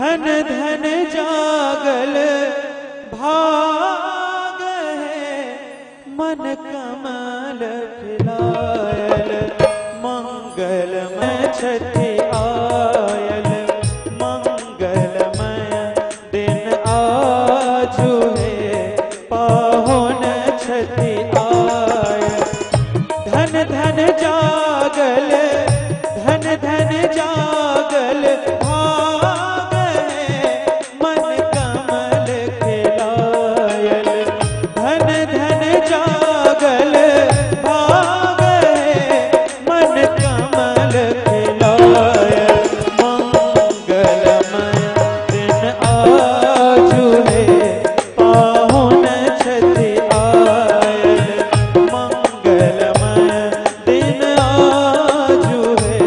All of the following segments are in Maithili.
धन धन जागल भाग है, मन कमल खिलायल। मंगलमय छथि आयल, मंगलमय दिन आजु हे, पाहुन छथि आयल। धन धन जागल, धन धन जागल भाग है, मन कमल खिलायल। धन धन जागल भाग है, मन कमल खिलायल। मंगलमय दिन आजु हे, पाहुन छथि आयल। मंगलमय दिन आजु हे,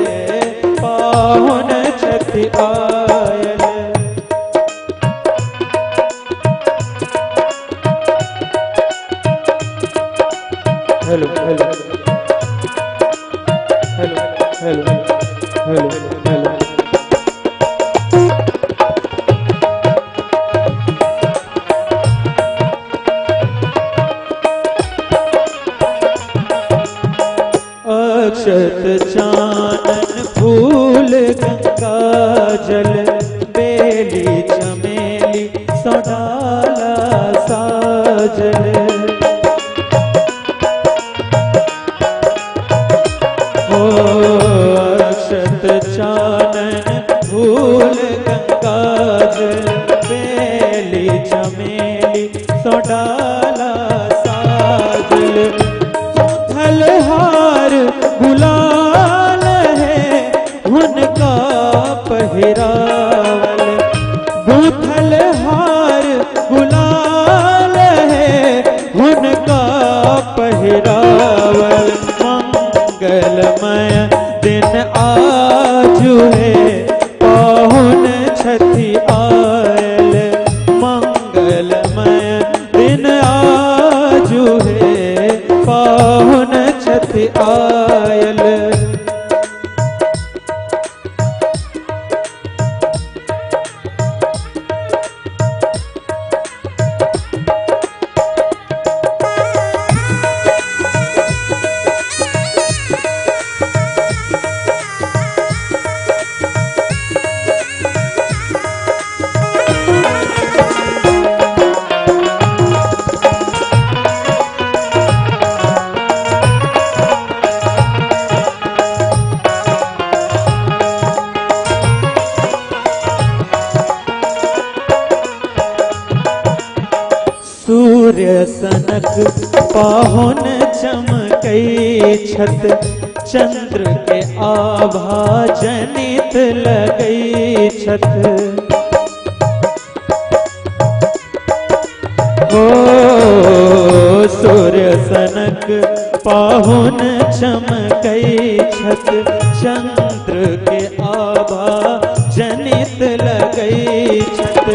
पाहुन छथि आयल। Hello hello hello hello hello hello. अक्षत चानन फूल गंगा जल, बेली चमेली सडाला साजल। ओ अक्षत चानन फूल गंगा जल, बेली चमेली सडाला साजल। हार गुलाल है, उनका पहिरावल। गुथल हार गुलाल है, उनका पहिरावल। मंगलमय दिन आजु है, पाहुन छथि आयल। मंगलमय दिन आजु है, पाहुन छथि आयल। सूर्य सनक पाहुन चमकै छत, चंद्र के आभा जनित लगै छत। ओ सूर्य सनक पाहुन चमकै छत, चंद्र के आभा जनित लगै छत।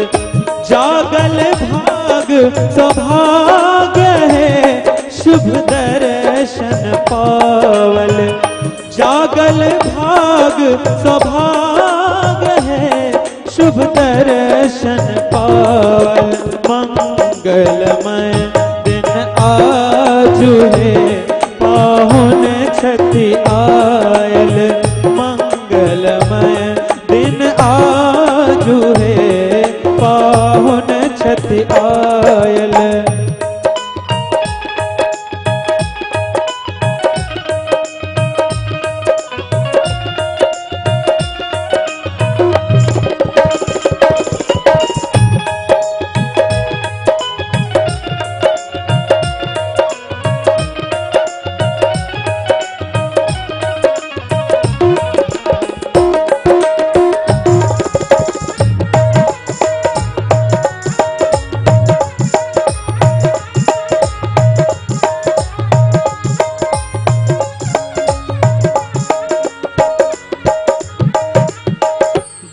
जागल भाग सौभाग्य है, शुभ दर्शन पावल। जागल भाग सौभाग्य है, शुभ दर्शन पावल। मंगलमय दिन आजु हे, पाहुन छथि आयल। मंगलमय दिन आजु हे, पाहुन छथि आयल।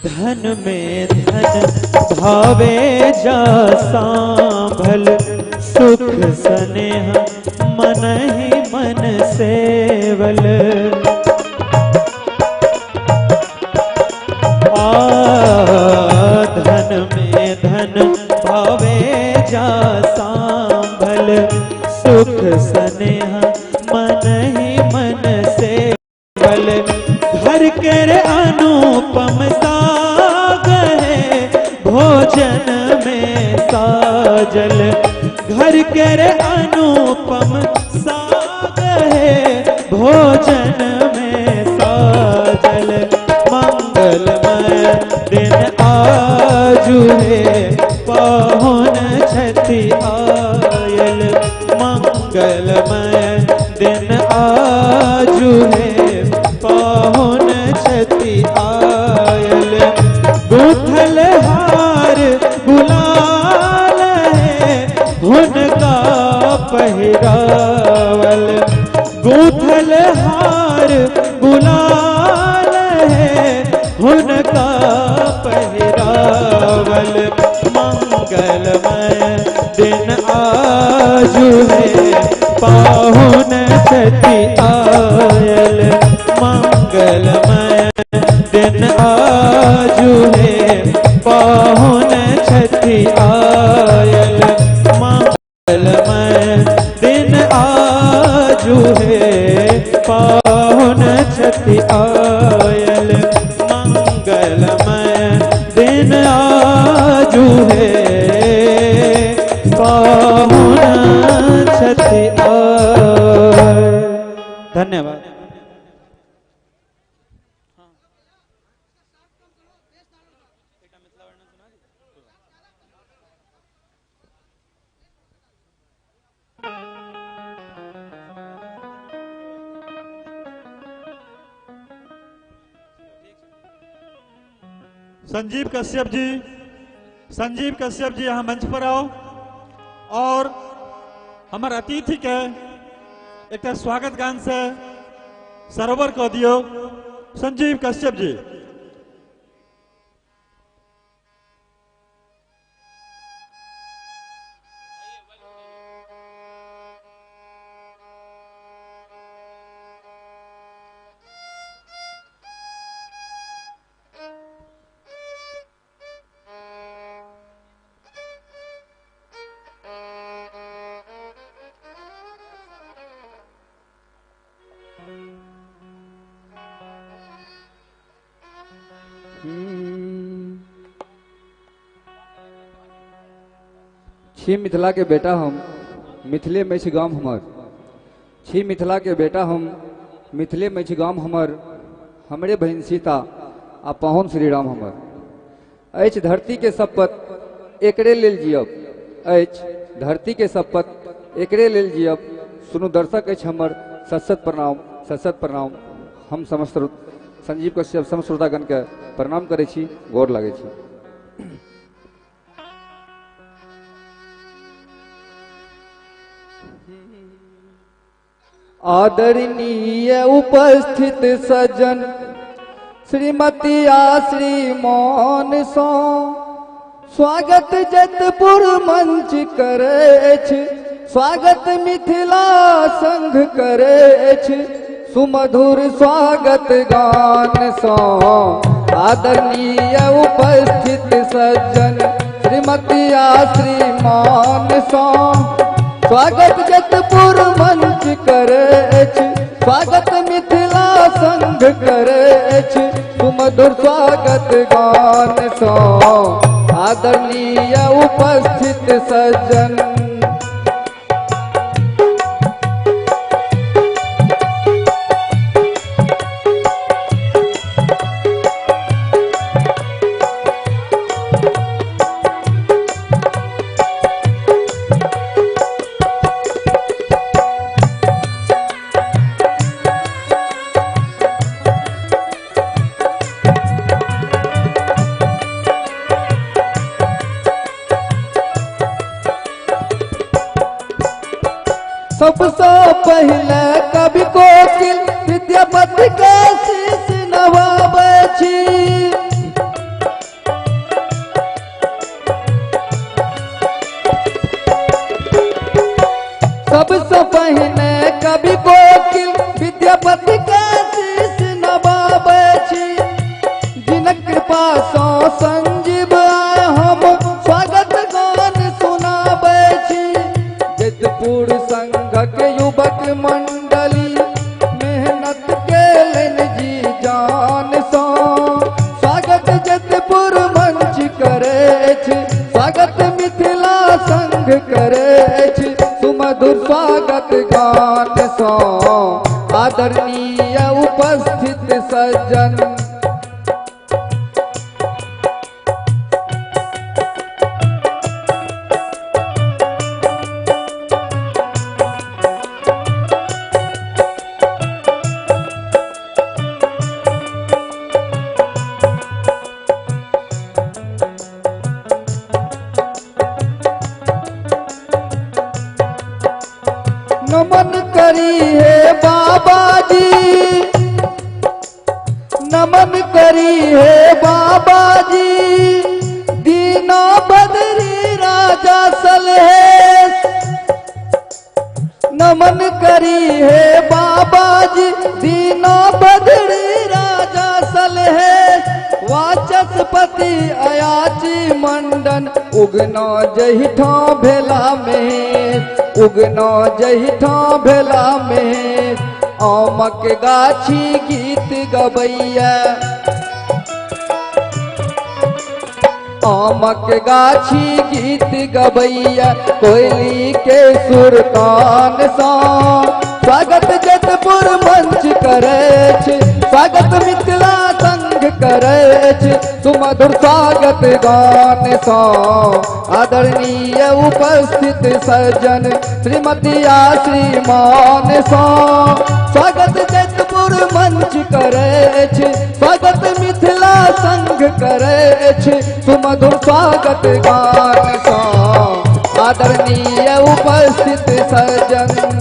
धन में धन भावे जा सांभल, सुख स्नेह मन ही मन सेवल। आ अनुपम साग है, भोजन में साजल। घर के रे अनुपम साग है, भोजन में साजल। मंगलमय दिन आजु है, पाहुन छथि आयल। मंगलमय दिन आजु है, पाहुन छथि आयल। गूंथल हार गुलाल है, हुनका पहिरावल। गूंथल हार गुलाल है, हुनका पहिरावल। मंगलमय दिन आजु है, पाहुन छथि आयल। मंगलमय दिन आजु है, पाहुन छथि आयल। मंगलमय दिन आजु है, पाहुन छथि आयल। मंगलमय दिन आजु है, पाहुन छथि आयल। धन्यवाद। संजीव कश्यप जी, संजीव कश्यप जी यहाँ मंच पर आओ और हमार अतिथि के एक स्वागत गान से सरोवर कह दियो। संजीव कश्यप जी। छी मिथिला के बेटा हम, मिथिले में छी गाम हमर। छी मिथिला के बेटा हम, मिथिले में छी गाम हमर। हमरे बहिन सीता आ पाहुन श्री राम हमर। अछि धरती के सपत एकरे लेल जियब, अछि धरती के सपत एकरे लेल जियब। सुनू दर्शक अछि हमर सत प्रणाम, सत प्रणाम। हम समस्त संजीव कश्यप समस्त श्रोतागण के प्रणाम करै छी, गोर लागै छी। आदरणीय उपस्थित सज्जन श्रीमती आ श्रीमान सो स्वागत जतपुर मंच करे, स्वागत मिथिला संघ करे, सुमधुर स्वागत गान सो। आदरणीय उपस्थित सज्जन श्रीमती आ श्रीमान सो स्वागत जतपुर मंच करे, स्वागत मिथिला संघ करे, सुमधुर स्वागत गान सो। आदरणीय उपस्थित सज्जन। सबसे पहले कवि कोकिल विद्यापति के शीश नवाबै छी। सबसे पहले कवि कोकिल विद्यापति के शीश नवाबै छी। जिनक कृपा सो संजीव आय हम स्वागत गान सुनाबै छी। जतपुर संघक युवक मंडली मेहनत केलनि जी जान सो। करै छी सुमधुर स्वागत गान सँ आदरणीय उपस्थित सज्जन। नमन करी है बाबा जी, नमन करी है बाबा जी, दीना बद्री राजा सलहेश। नमन करी है बाबा जी, दीना बद्री राजा सलहेश। वाचस्पति अयाची मंडन, उगना जहिठा भेला में, उगना जहिठा भेला में। आमक गाछी गीत गबैया, आमक गाछी गीत गबैया, कोयली के सुरतान सा। स्वागत जतपुर मंच करै छी, स्वागत मिथिला संघ करै छी सुमधुर स्वागत गान सा। आदरणीय उपस्थित सज्जन श्रीमती आ श्रीमान सा। स्वागत जतपुर मंच करै छी, स्वागत मिथिला संघ करै छी सुमधुर स्वागत गान सा। आदरणीय उपस्थित सज्जन।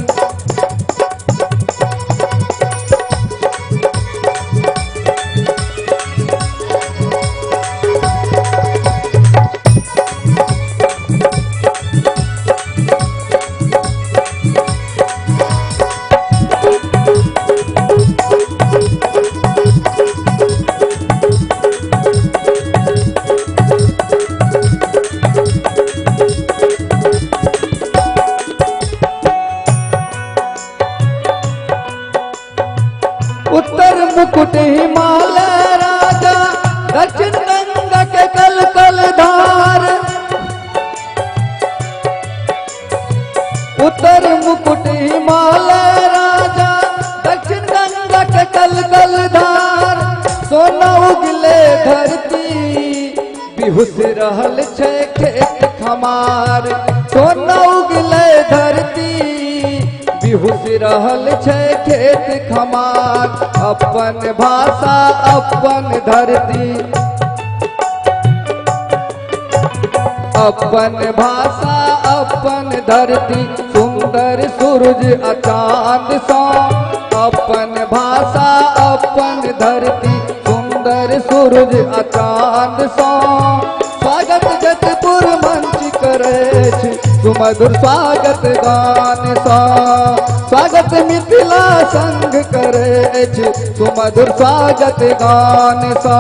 उत्तर मुकुट हिमालय राजा, दक्षिण गंगा के कल कल धार। उत्तर मुकुट हिमालय राजा, दक्षिण गंगा के कल कल धार। सोना उगले धरती, बिहुस रहल छै खेत खमार। सोना उगले धरती, बिहुस रहल छै खेत खमार। अपन भाषा अपन धरती, अपन भाषा अपन धरती, सुंदर सूरज आ चांद सा। अपन भाषा अपन धरती, सुंदर सूरज आ चांद सा। स्वागत जतपुर मंच करै छी सुमधुर स्वागत गान सा। स्वागत मिथिला संघ करै छी सुमधुर स्वागत गान सा।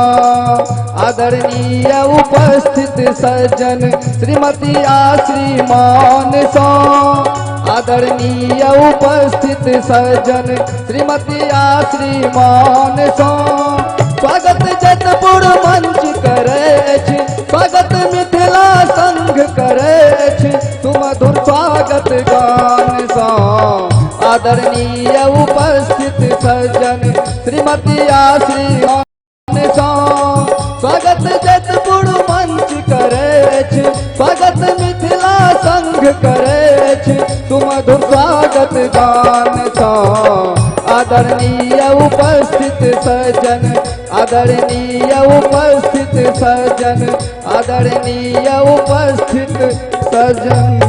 आदरणीय उपस्थित सज्जन श्रीमती आ श्रीमान सा। आदरणीय उपस्थित सज्जन श्रीमती आ श्रीमान सा। स्वागत जतपुर मंच करै छी, स्वागत मिथिला संघ करै छी सुमधुर स्वागत गान सा। आदरणीय उपस्थित सज्जन श्रीमती आ श्रीमान सा। स्वागत जतपुर मंच करै छी, स्वागत मिथिला संघ करै छी सुमधुर स्वागत गान सा। आदरणीय उपस्थित सज्जन, आदरणीय उपस्थित सज्जन, आदरणीय उपस्थित सज्जन।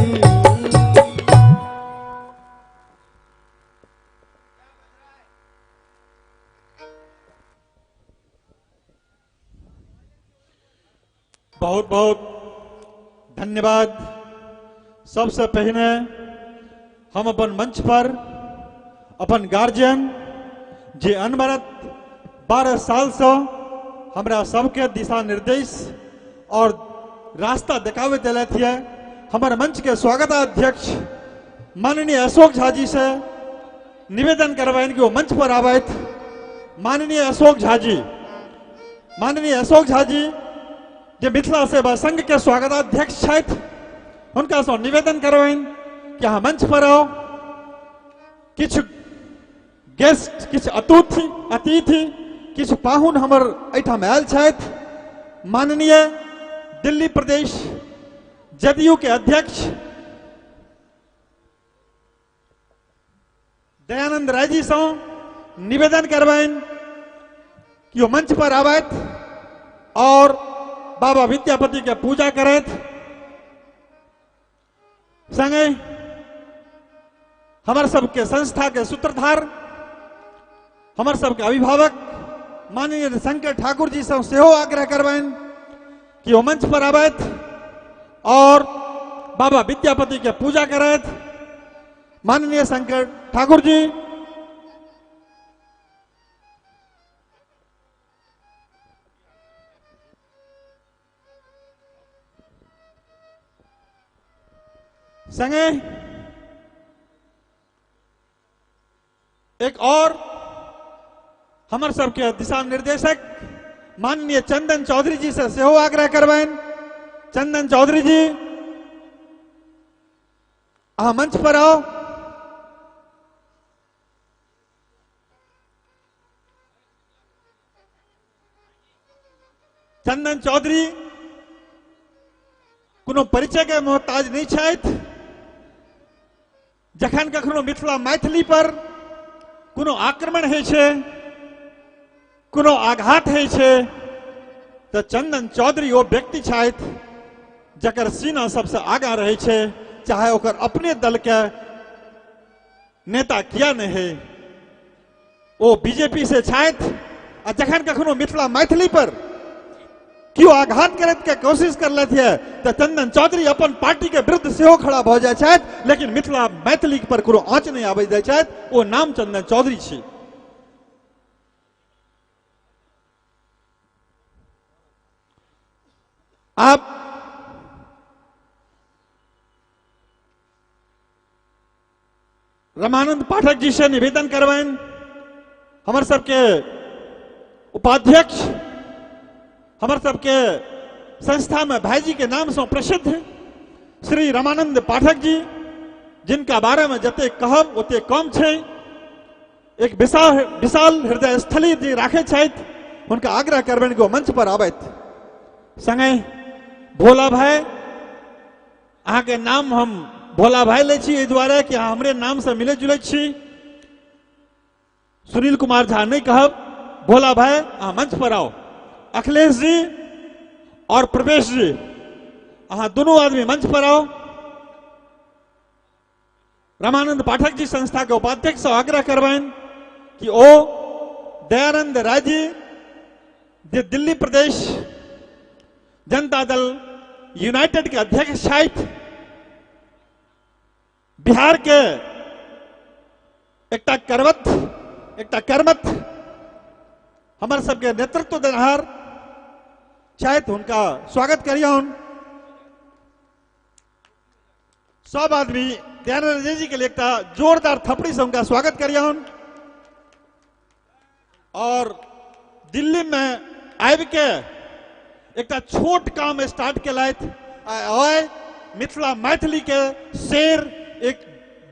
बहुत बहुत धन्यवाद। सबसे पहले हम अपन मंच पर अपन गार्जियन जे अनवरत 12 साल से हमरा सबके दिशा निर्देश और रास्ता देखावे दिलथि है, हमारे मंच के स्वागताध्यक्ष माननीय अशोक झा जी से निवेदन करवाइन कि वो मंच पर आबथि। माननीय अशोक झा जी, माननीय अशोक झा जी जे मिथिला सेवा संघ के स्वागताध्यक्ष छथि, हुनका निवेदन करबनि कि अहाँ मंच पर आउ। किछु गेस्ट, किछु अतिथि, किछु पाहुन हमर एहिठाम आयल छथि। माननीय दिल्ली प्रदेश जदयू के अध्यक्ष दयानंद राय जी से निवेदन करबनि कि ओ मंच पर आबथि और बाबा विद्यापति के पूजा करथि। संगे हमर सबके संस्था के सूत्रधार, हमर सबके अभिभावक माननीय शंकर ठाकुर जी से सेहो आग्रह करबनि कि ओ मंच पर आबथि और बाबा विद्यापति के पूजा करथि। माननीय शंकर ठाकुर जी, संगे एक और हमर सबके दिशा निर्देशक माननीय चंदन चौधरी जी से सेहो आग्रह करबनि। चंदन चौधरी जी, अहाँ मंच पर आओ। चंदन चौधरी कोनो परिचय के मोहताज नहीं छथि। जखन कखनो मिथिला मैथिली पर कोनो आक्रमण होइ छै, कोनो आघात होइ छै, तऽ चंदन चौधरी ओ व्यक्ति छथि जकर सीना सबसे आगा रहै छै, चाहे ओकर अपने दल के नेता किया नहीं है, ओ बीजेपी से छथि। आ जखन कखनो मिथिला मैथिली पर केओ आघात करे के कोशिश करलथि है तऽ चंदन चौधरी अपन पार्टी के विरुद्ध सेहो खड़ा भऽ जाइ छथि, लेकिन मिथिला मैथिली पर कोनो आँच नहि आबै दै छथि। ओ नाम चंदन चौधरी छी। आप रमानंद पाठक जी से निवेदन करबनि, हमर सबके उपाध्यक्ष, हमर सबके संस्था में भाईजी के नाम से प्रसिद्ध श्री रमानंद पाठक जी, जिनका बारे में जते कहब ओते कम छै। एक विशाल विशाल हृदय स्थली जे राखे छथि, हुनका आग्रह करबनि कि ओ मंच पर आबथि। संगे भोला भाई, अहाँके नाम हम भोला भाई लै छी एहि दुआरे कि अहाँ हमरे नाम से मिलै जुलै छी। सुनील कुमार झा नहीं कहब, भोला भाई अहाँ मंच पर आओ। अखिलेश जी और प्रवेश जी, अहाँ दोनों आदमी मंच पर आओ। रामानंद पाठक जी संस्था के उपाध्यक्ष से आग्रह करबनि कि ओ दयानंद राय जी जे दिल्ली प्रदेश जनता दल यूनाइटेड के अध्यक्ष छथि, बिहार के एकटा करवत, एकटा कर्मठ हमर सबके नेतृत्व देनहार छथि, हुनका स्वागत करियौन। सब आदमी दयानंद जी के लिए एकटा जोरदार थपड़ी से हुनका स्वागत करियौन। और दिल्ली में आबि के एकटा छोट काम स्टार्ट केलथि, आइ मिथिला मैथिली के शेर एक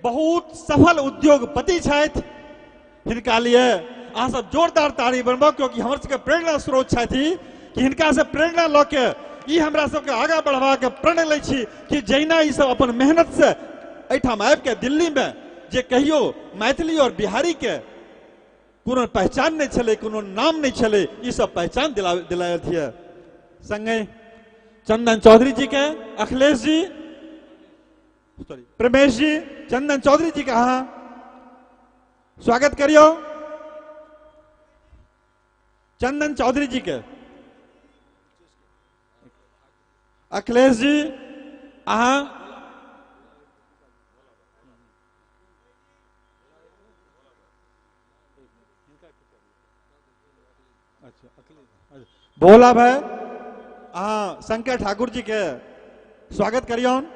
बहुत सफल उद्योगपति छथि। हिनका लिए अहाँ सब जोरदार ताली बनबो, क्योंकि हमर सबके प्रेरणा स्रोत छथि कि हिनका से प्रेरणा लऽ के ई हमरा सबके आगाँ बढ़बा के प्रण लै छी कि जहिना ई सब अपन मेहनत से एहिठाम आबि के दिल्ली में जे कहियो मैथिली और बिहारी के कोनो पहचान नहीं छलै, कोनो नाम नहीं छलै, ई सब पहचान दिलायल है। संगे चंदन चौधरी जी के, अखिलेश जी, सॉरी प्रमेश जी, चंदन चौधरी जी के अहाँ स्वागत करियो। चंदन चौधरी जी के, अखिलेश जी अहाँ भोला भाई अहाँ शंकर ठाकुर जी के स्वागत करियौन।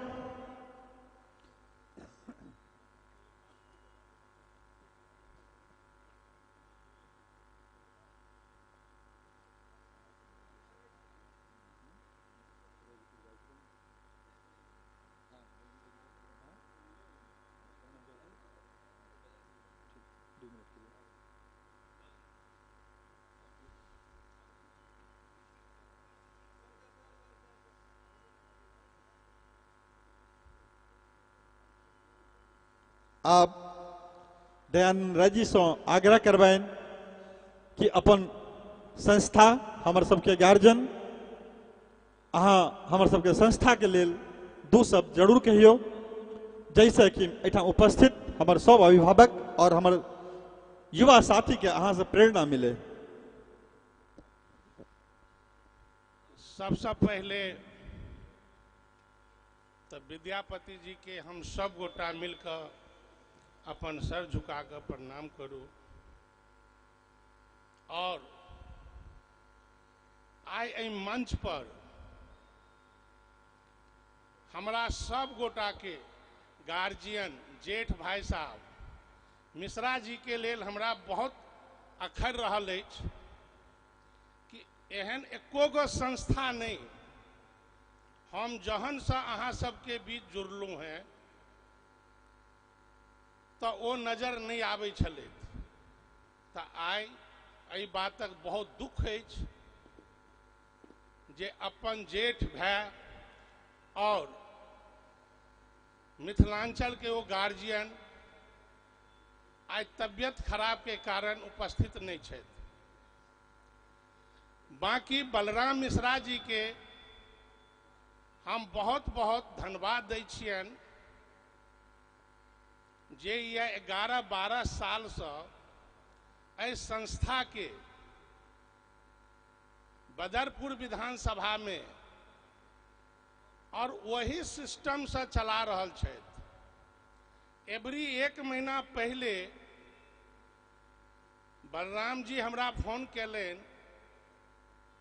आब दयानंद राय जी से आग्रह करबनि कि अपन संस्था हमर सबके गार्जियन अहाँ हमर सबके संस्था के लेल दू शब्द जरूर कहियो, जैसे कि एहिठाम उपस्थित हमर सब अभिभावक और हमर युवा साथी के अहाँ से प्रेरणा मिले। सबसे पहले तो विद्यापति जी के हम सब गोटा मिलकर अपन सर झुका कर प्रणाम करू और आइ एहि मंच पर हमरा सब गोटा के गार्जियन जेठ भाई साहब मिश्रा जी के लेल हमरा बहुत अखर रहल अछि कि एहन एको गो संस्था नहीं, हम जहन से अहाँ सबके बीच जुड़लहुँ हैं तो ओ नजर नहीं आबै छलै। तो आइ एहि बातक बहुत दुख अछि जे अपन जेठ भाई और मिथिलांचल के वो गार्जियन आइ तबियत खराब के कारण उपस्थित नहीं छथि। बाकी बलराम मिश्रा जी के हम बहुत बहुत धन्यवाद दै छियनि जे यह 11-12 साल से एहि संस्था के बदरपुर विधानसभा में और वही सिस्टम से चला रहल छथि। एवरी एक महीना पहले बलराम जी हमरा फोन केलनि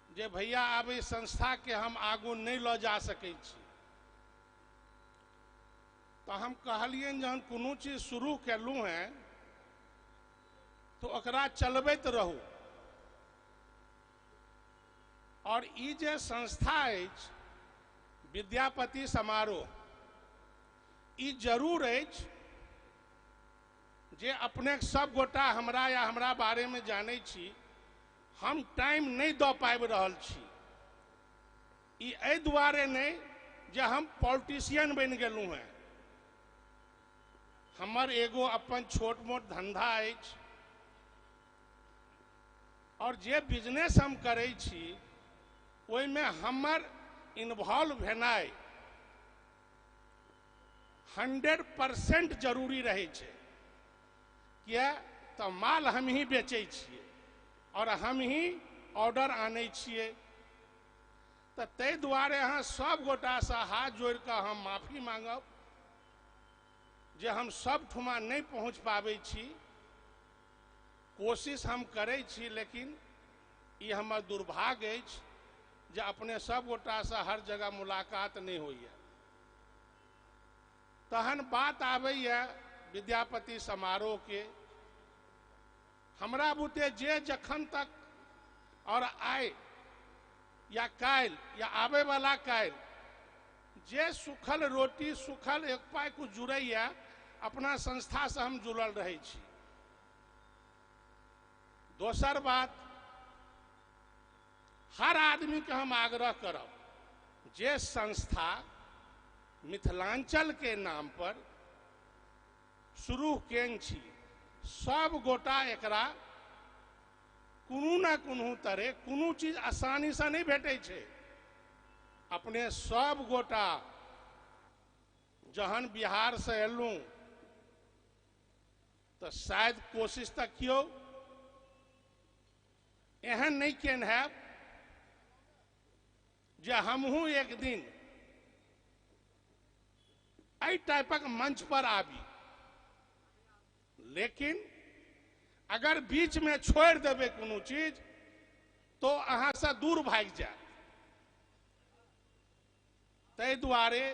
जे भैया आब इस संस्था के हम आगू नहीं लऽ जा सकै छी। तो हम कहलियनि जहन कोनो चीज शुरू केलहुँ हैं तो ओकरा चलबैत रहू। और ई जे संस्था अछि विद्यापति समारोह, ई जरूर अछि जे अपने सब गोटा हमरा या हमरा बारे में जानै छी, हम टाइम नहीं दऽ पाबि रहल छी। ई एहि दुआरे नहीं जे हम पॉलिटिशियन बनि गेलहुँ हैं, हमर एगो अपन छोट मोट धंधा अछि और जे बिजनेस हम करै छी ओहिमे हमर इन्वॉल्व भेनाइ 100% जरूरी रहै छै। किया तऽ माल हम ही बेचै छियै और हम ही ऑर्डर आनै छियै। तऽ ताहि दुआरे अहाँ सब गोटासँ हाथ जोड़ि कऽ हम माफी मांगब जे हम सब ठुमा नहीं पहुँच पाबै छी। कोशिश हम करै छी, लेकिन ई हमर दुर्भाग्य अछि जे अपने सब गोटासँ हर जगह मुलाकात नहीं होइए। तहन बात आबैए विद्यापति समारोह के, हमरा बुते जे जखन तक और आइ या काल्हि या आबैवला काल्हि जे सुखल रोटी सुखल एक पाइ कुछ जुड़ैए अपना संस्थासँ हम जुड़ल रहै छी। दोसर बात, हर आदमी के हम आग्रह करब जे संस्था मिथिलांचल के नाम पर शुरू केने छी सब गोटा एकरा कोनो ना कोनो तरह कोनो चीज आसानी से नहीं भेटै छै। अपने सब गोटा जहन बिहार से एलहुँ तो शायद कोशिश तक कियो एहन नहीं केन हैब जे हमहूँ एक दिन एहि टाइपक मंच पर आबी, लेकिन अगर बीच में छोड़ देबै कोनो चीज तो अहाँ से दूर भागि जायत। ताहि दुआरे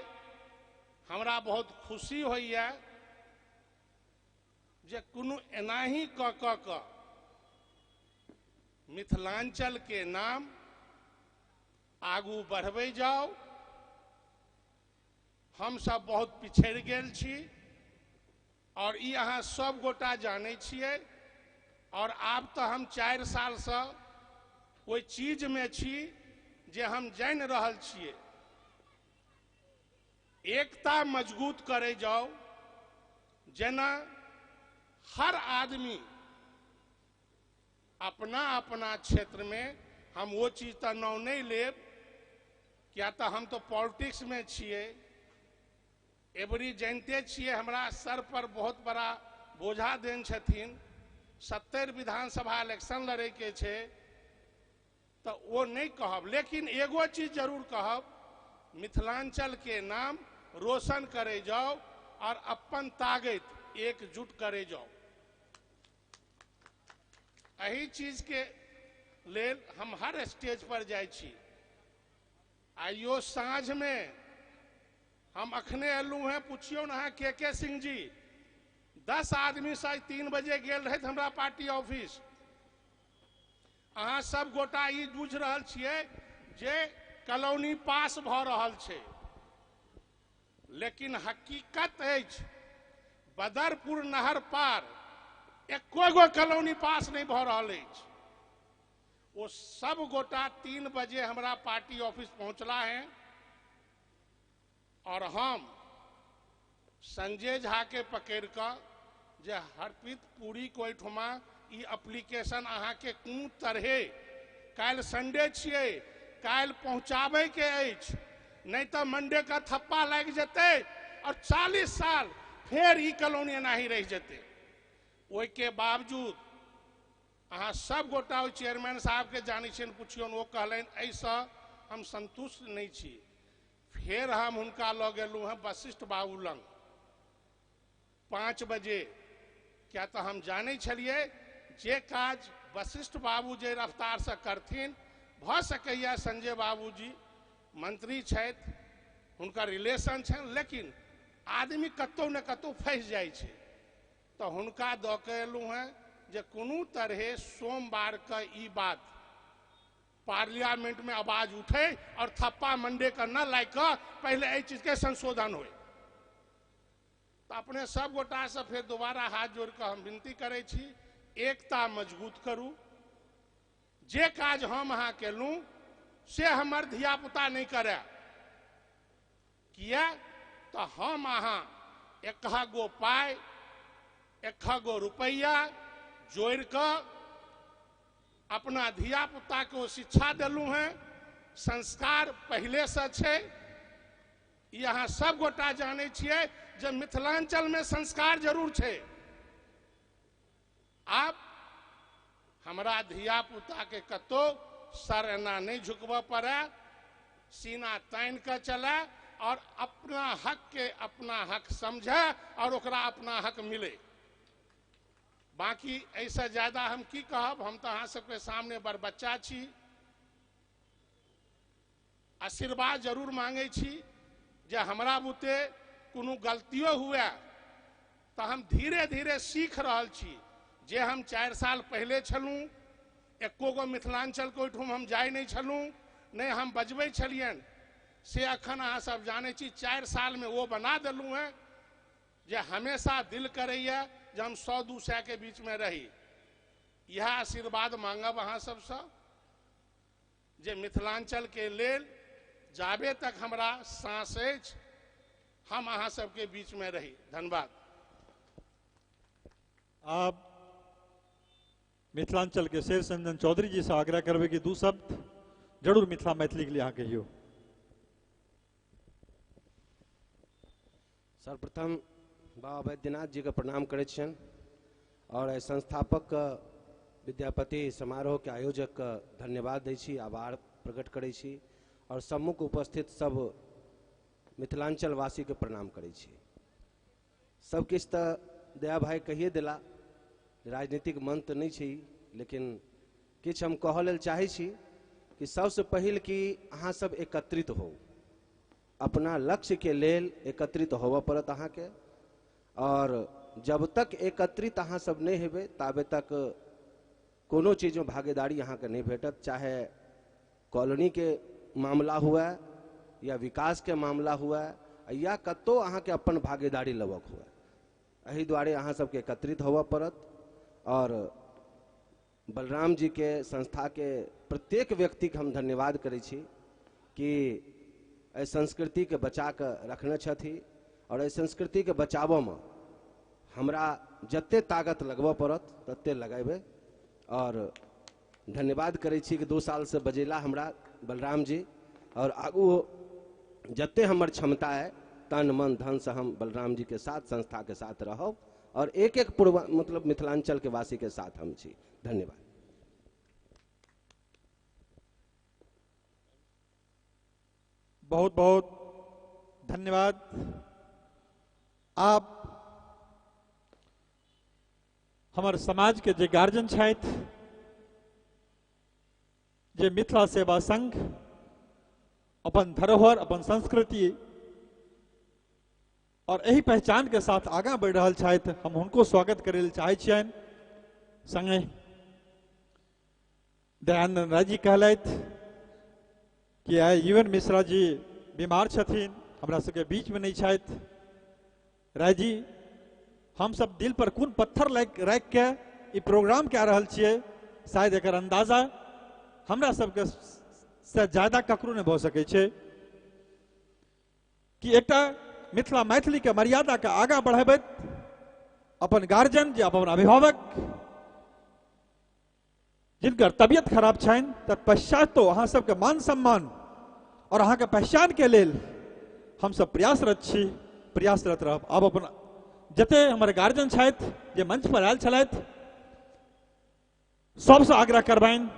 हमरा बहुत खुशी होइए जे कोनो एनाही कऽ कऽ कऽ मिथिलांचल के नाम आगू बढ़बै जाउ। हम सब बहुत पिछड़ि गेल छी और ई अहाँ सब गोटा जानै छियै। और आब तऽ हम 4 सालसँ ओहि चीजमे छी जे हम जानि रहल छियै। एकता मजबूत करै जाउ, जेना हर आदमी अपना अपना क्षेत्र में, हम वो चीज तो नाम नहीं लेब, क्या तो हम तो पॉलिटिक्स में छिए, एवरी जानते छिए हमरा सर पर बहुत बड़ा बोझा देन छथिन। 70 विधानसभा इलेक्शन लड़े के छे, तो वो नहीं कहब, लेकिन एगो चीज जरूर कहब, मिथिलांचल के नाम रोशन करे जाओ और अपन ताकत एकजुट करे जाओ। यही चीज के लेल हम हर स्टेज पर जाइ छी। आइयो साँझ में हम अखने एलू हैं, पूछियो ना के सिंह जी, 10 आदमी से 3 बजे गेल रहे हमरा पार्टी ऑफिस। अहाँ सब गोटा ई बुझ रहल छियै जे कॉलोनी पास भ रहल छै, लेकिन हकीकत अछि बदरपुर नहर पार एको गो कॉलोनी पास नहीं भ रहल अछि। वो सब गोटा 3 बजे हमरा पार्टी ऑफिस पहुंचला है और हम संजय झा के पकड़ कऽ जे हरप्रीत पुरी को ओहिठुमा ई एप्लीकेशन अहाँ के कोनो तरहे काल्हि संडे छियै, काल्हि पहुँचाबै के अछि, नहीं तो मंडे का थप्पा लागि जेतै और 40 साल फेर ई कॉलोनी एनाही रहि जेतै। ओहिके बावजूद अहाँ सब गोटा ओहि चेयरमैन साहबके जानै छियनि, पुछियौन, ओ कहलनि एहिसँ हम संतुष्ट नहीं छी। फेर हम हुनका लऽ गेलहुँ हँ वशिष्ठ बाबू लग 5 बजे, क्या तो हम जानै छलियै जे काज वशिष्ठ बाबू जे रफ्तारसँ करथिन, भऽ सकैए संजय बाबूजी मंत्री छथि, हुनकर रिलेशन छनि, लेकिन आदमी कतहु ने कतहु फँसि जाइ छै। तो हुनका दऽ के एलहुँ हँ जे कोनो तरहे सोमवारके ई बात पार्लियामेंट में आवाज उठे और थप्पा मंडे का न लाग कऽ पहले एहि चीजके संशोधन हो। तो अपने सब गोटा से फिर दोबारा हाथ जोड़ कऽ हम विनती करै छी, एकता मजबूत करू। जे काज हम अहाँ केलहुँ से हमर धियापुता नहीं करे, किया तो हम अहाँ एक गो पाइ एक गो रुपैआ जोड़ कऽ अपना धियापुता को शिक्षा देलहुँ हैं, संस्कार पहले से छै। ई अहाँ सब गोटा जानै छियै जे मिथिलांचल में संस्कार जरूर छै। आब हमरा धियापुता के कतौ सर एना नहीं झुकबऽ पड़े, सीना तानि कऽ चले और अपना हक के अपना हक समझे और ओकरा अपना हक मिले। बाकी ऐसा ज्यादा हम की कहब, हम तो अहाँ सबके सामने बड़ बच्चा छी, आशीर्वाद जरूर मांगे छी जे हमरा बुते कोनो गलतियो हुए तो हम धीरे धीरे सीख रहल छी। जे हम 4 साल पहले छलहुँ, एको गो मिथिलांचल के ओहिठाम हम जाइ नहीं छलहुँ, नहि हम बजबै छलियनि, से अखन अहाँ सब जानै छी 4 साल में वो बना देलहुँ हेँ जे हमेशा दिल करैया जे हम 100-200 के बीच में रही। यह आशीर्वाद मांगब अहाँ सबसँ जे मिथिलांचल के लेल जाबे तक हमरा सांस अछि हम अहाँ सबके बीच में रही। धन्यवाद। आप मिथिलांचल के शेर संजन चौधरी जी से आग्रह करबे कि 2 शब्द जरूर मिथिला मैथिली के लिए अहाँ कहियो। सर्वप्रथम बाबा बैद्यनाथ जी के प्रणाम करै छियनि और एहि संस्थापक विद्यापति समारोह के आयोजक के धन्यवाद दै छी, आभार प्रकट करै छी और सम्मुख उपस्थित सब मिथिलांचलवासी के प्रणाम करै छी। सब किछु तऽ दया भाई कहिए देला, राजनीतिक मन तऽ नहि छै, लेकिन किछु हम कहऽ लेल चाहै छी कि सबसँ पहिल कि अहाँ सब एकत्रित हो, अपना लक्ष्य के लेल एकत्रित होबऽ पड़त अहाँके। और जब तक एकत्रित अहाँ सब नहीं हेबै ताबे तक कोनो चीजमे भागीदारी अहाँके नहीं भेटत, चाहे कॉलोनी के मामला हुए या विकास के मामला हुए या कतौ अहाँके अपन भागीदारी लेबक हुए। एहि दुआरे अहाँ सबके एकत्रित होबऽ पड़त। और बलराम जी के संस्था के प्रत्येक व्यक्तिके हम धन्यवाद करै छी कि एहि संस्कृतिके बचा कऽ रखने छथि और एहि संस्कृतिके बचाबऽमे हमरा जते ताकत लगबऽ पड़त तते लगेबै। और धन्यवाद करै छी कि 2 साल से बजेला हमरा बलराम जी, और आगू जते हमर क्षमता है तन मन धन से हम बलराम जी के साथ संस्था के साथ रहब और एक एक पूर्व मतलब मिथिलांचल के वासी के साथ हम छी। धन्यवाद। बहुत बहुत धन्यवाद। आप हमारे समाज के जे गार्जियन छथि, जे मिथिला सेवा संघ अपन धरोहर अपन संस्कृति और यही पहचान के साथ आगा बढ़ रहा छथि, हम हुनको स्वागत करे ले चाहै छियनि। संगे दयानंद राय जी कहलथि कि आइ जीवन मिश्रा जी बीमार छथिन, हमरा सबके बीच में नहीं छथि। राय जी, हम सब दिल पर कोन पत्थर राखि के ई प्रोग्राम कए रहल छियै, शायद एकर अंदाजा हमरा सबके से ज्यादा ककरो नहीं भऽ सकै छै कि एकटा मिथिला मैथिली के मर्यादा के आगा बढ़ाबैत अपन गार्जियन जे अपन अभिभावक जिनकर तबियत खराब छनि, तत्पश्चात तो अहाँ सबके मान सम्मान और अहाँके पहचान के लेल हम सब प्रयासरत छी, प्रयासरत रहब। आब अपन जते हमर गार्जियन छथि जे मंच पर आयल छलथि, सबसँ आग्रह करबनि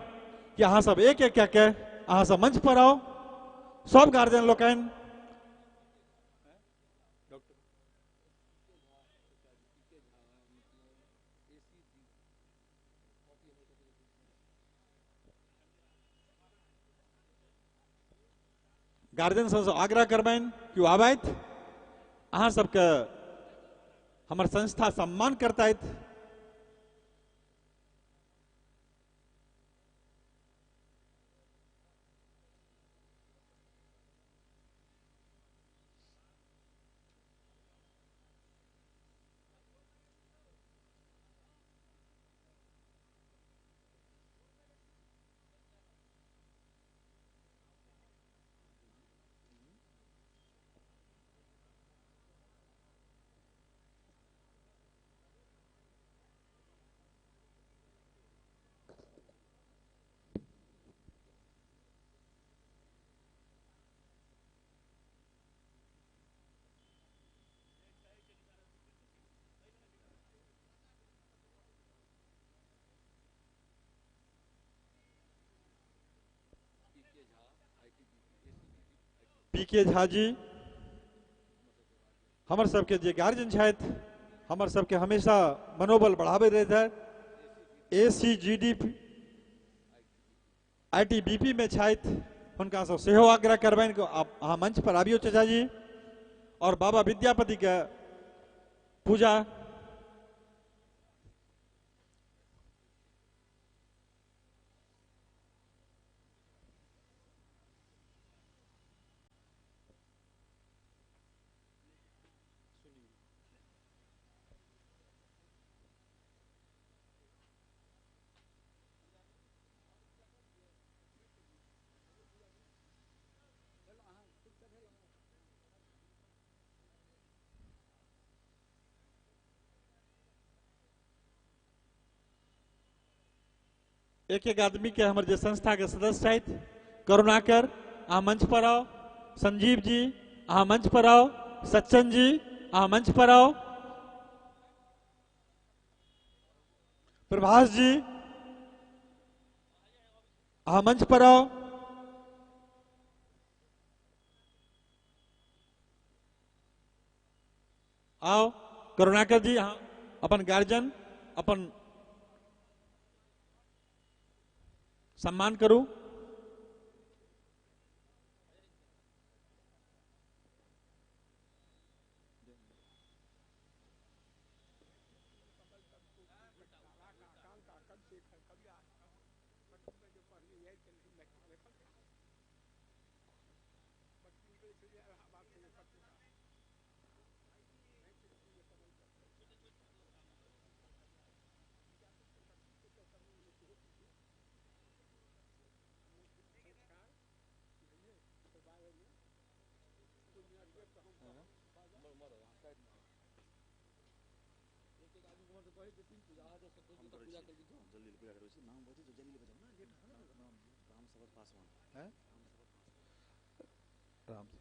कि अहाँ सब एक एक कए के अहाँ सब मंच पर आउ, सब गार्जियन लोकनि। गार्जियन सबसँ आग्रह करबनि कि ओ आबथि, अहाँ सबके हमर संस्था सम्मान करतथि। पी के झा जी हमर सबके जे गार्जियन छथि, हमर सबके हमेशा मनोबल बढ़ाबैत रहैत छथि। A C G D P I T B P में छथि, हुनका सब सेहो आग्रह करबनि कि अहाँ मंच पर आबियौ चाचा जी, और बाबा विद्यापति के पूजा एक एक आदमी के हमर जे संस्था के सदस्य छथि, करुणाकर अहाँ मंच पर आओ, संजीव जी अहाँ मंच पर आओ, सच्चन जी अहाँ मंच पर आओ, प्रभास जी अहाँ मंच पर आओ, आओ करुणाकर जी अहाँ अपन गार्जियन अपन सम्मान करू।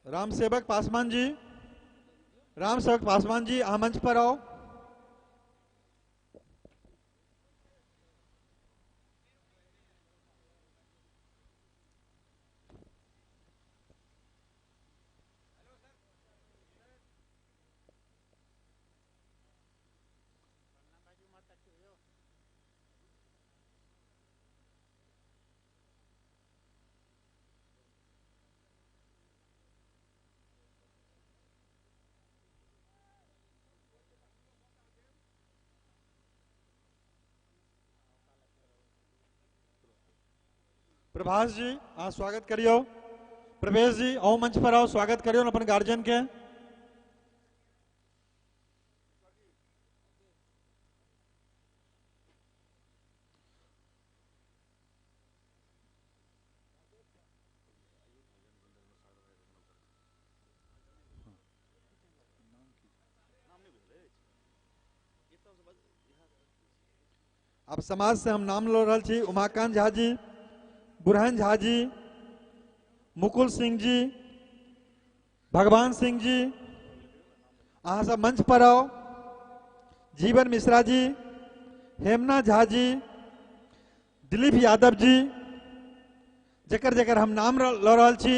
राम सेवक पासवान जी, राम सेवक पासवान जी अहाँ मंच पर आओ। प्रभास जी अहाँ स्वागत करियो। प्रवेश जी आओ मंच पर आओ, स्वागत करियो अपन गार्जियन के। अब समाज से हम नाम ल रहल छी उमाकांत झा जी, बुरहान झा जी, मुकुल सिंह जी, भगवान सिंह जी, अहाँ सब मंच पर आओ। जीवन मिश्रा जी, हेमना झा जी, दिलीप यादव जी, जकर जकर हम नाम ल रहल छी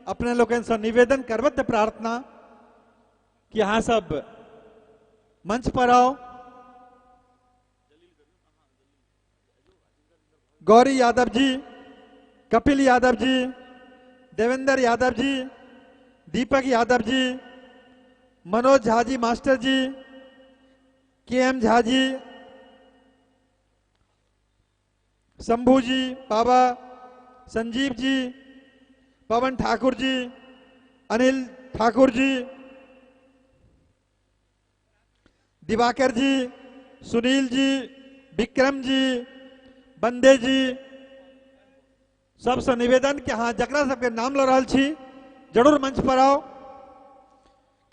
अपने लोकनि से निवेदन करबत प्रार्थना कि अहाँ सब मंच पर आओ। गौरी यादव जी, कपिल यादव जी, देवेंद्र यादव जी, दीपक यादव जी, मनोज झा जी मास्टर जी, के एम झा जी, शंभू जी बाबा, संजीव जी, पवन ठाकुर जी, अनिल ठाकुर जी, दिवाकर जी, सुनील जी, विक्रम जी, बंदे जी, सबसे निवेदन कि हाँ जकरा सबके नाम ल रहल छी जरूर मंच पर आओ।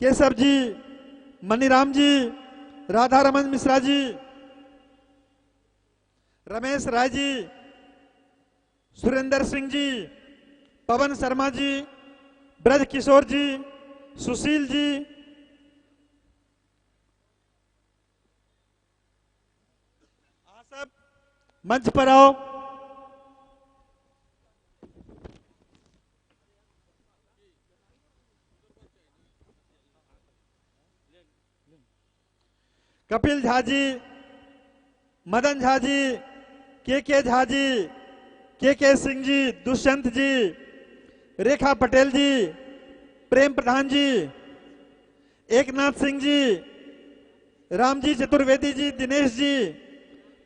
केशव जी, मनीराम जी, राधा रमन मिश्रा जी, रमेश राय जी, सुरेंद्र सिंह जी, पवन शर्मा जी, ब्रज किशोर जी, सुशील जी, आप सब मंच पर आओ। कपिल झा जी, मदन झा जी, के झा जी, के सिंह जी, दुष्यंत जी, रेखा पटेल जी, प्रेम प्रधान जी, एकनाथ सिंह जी, रामजी चतुर्वेदी जी, दिनेश जी,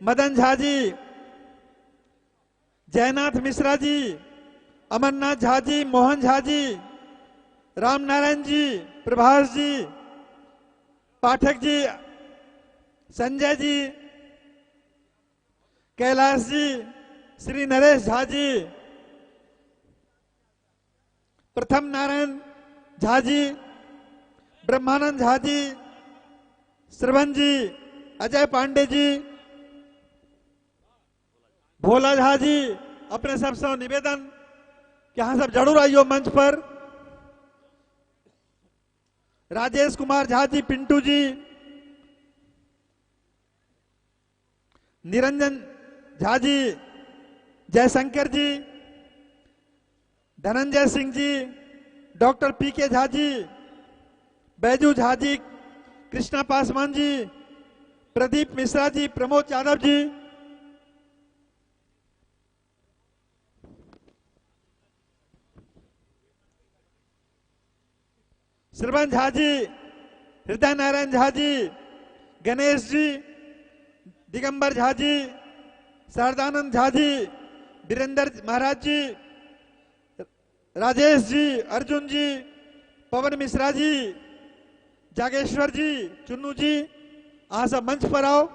मदन झा जी, जयनाथ मिश्रा जी, अमरनाथ झा जी, मोहन झा जी, राम नारायण जी, प्रभास जी, पाठक जी, संजय जी, कैलाश जी, श्री नरेश झा जी, प्रथम नारायण झा जी, ब्रह्मानंद झा जी, श्रवण जी, अजय पांडे जी, भोला झा जी, अपने सबसे निवेदन कि हाँ सब जरूर आइयो मंच पर। राजेश कुमार झा जी, पिंटू जी, निरंजन झा जी, जयशंकर जी, धनंजय सिंह जी, डॉक्टर पी के झा जी, बैजू झा जी, कृष्णा पासवान जी, प्रदीप मिश्रा जी, प्रमोद यादव जी, श्रवण झा जी, हृदय नारायण झा जी, गणेश जी, दिगंबर झा जी, शारदानंद झा जी, वीरेंद्र महाराज जी, राजेश जी, अर्जुन जी, पवन मिश्रा जी, जागेश्वर जी, चुन्नू जी, अहाँ सब मंच पर आओ।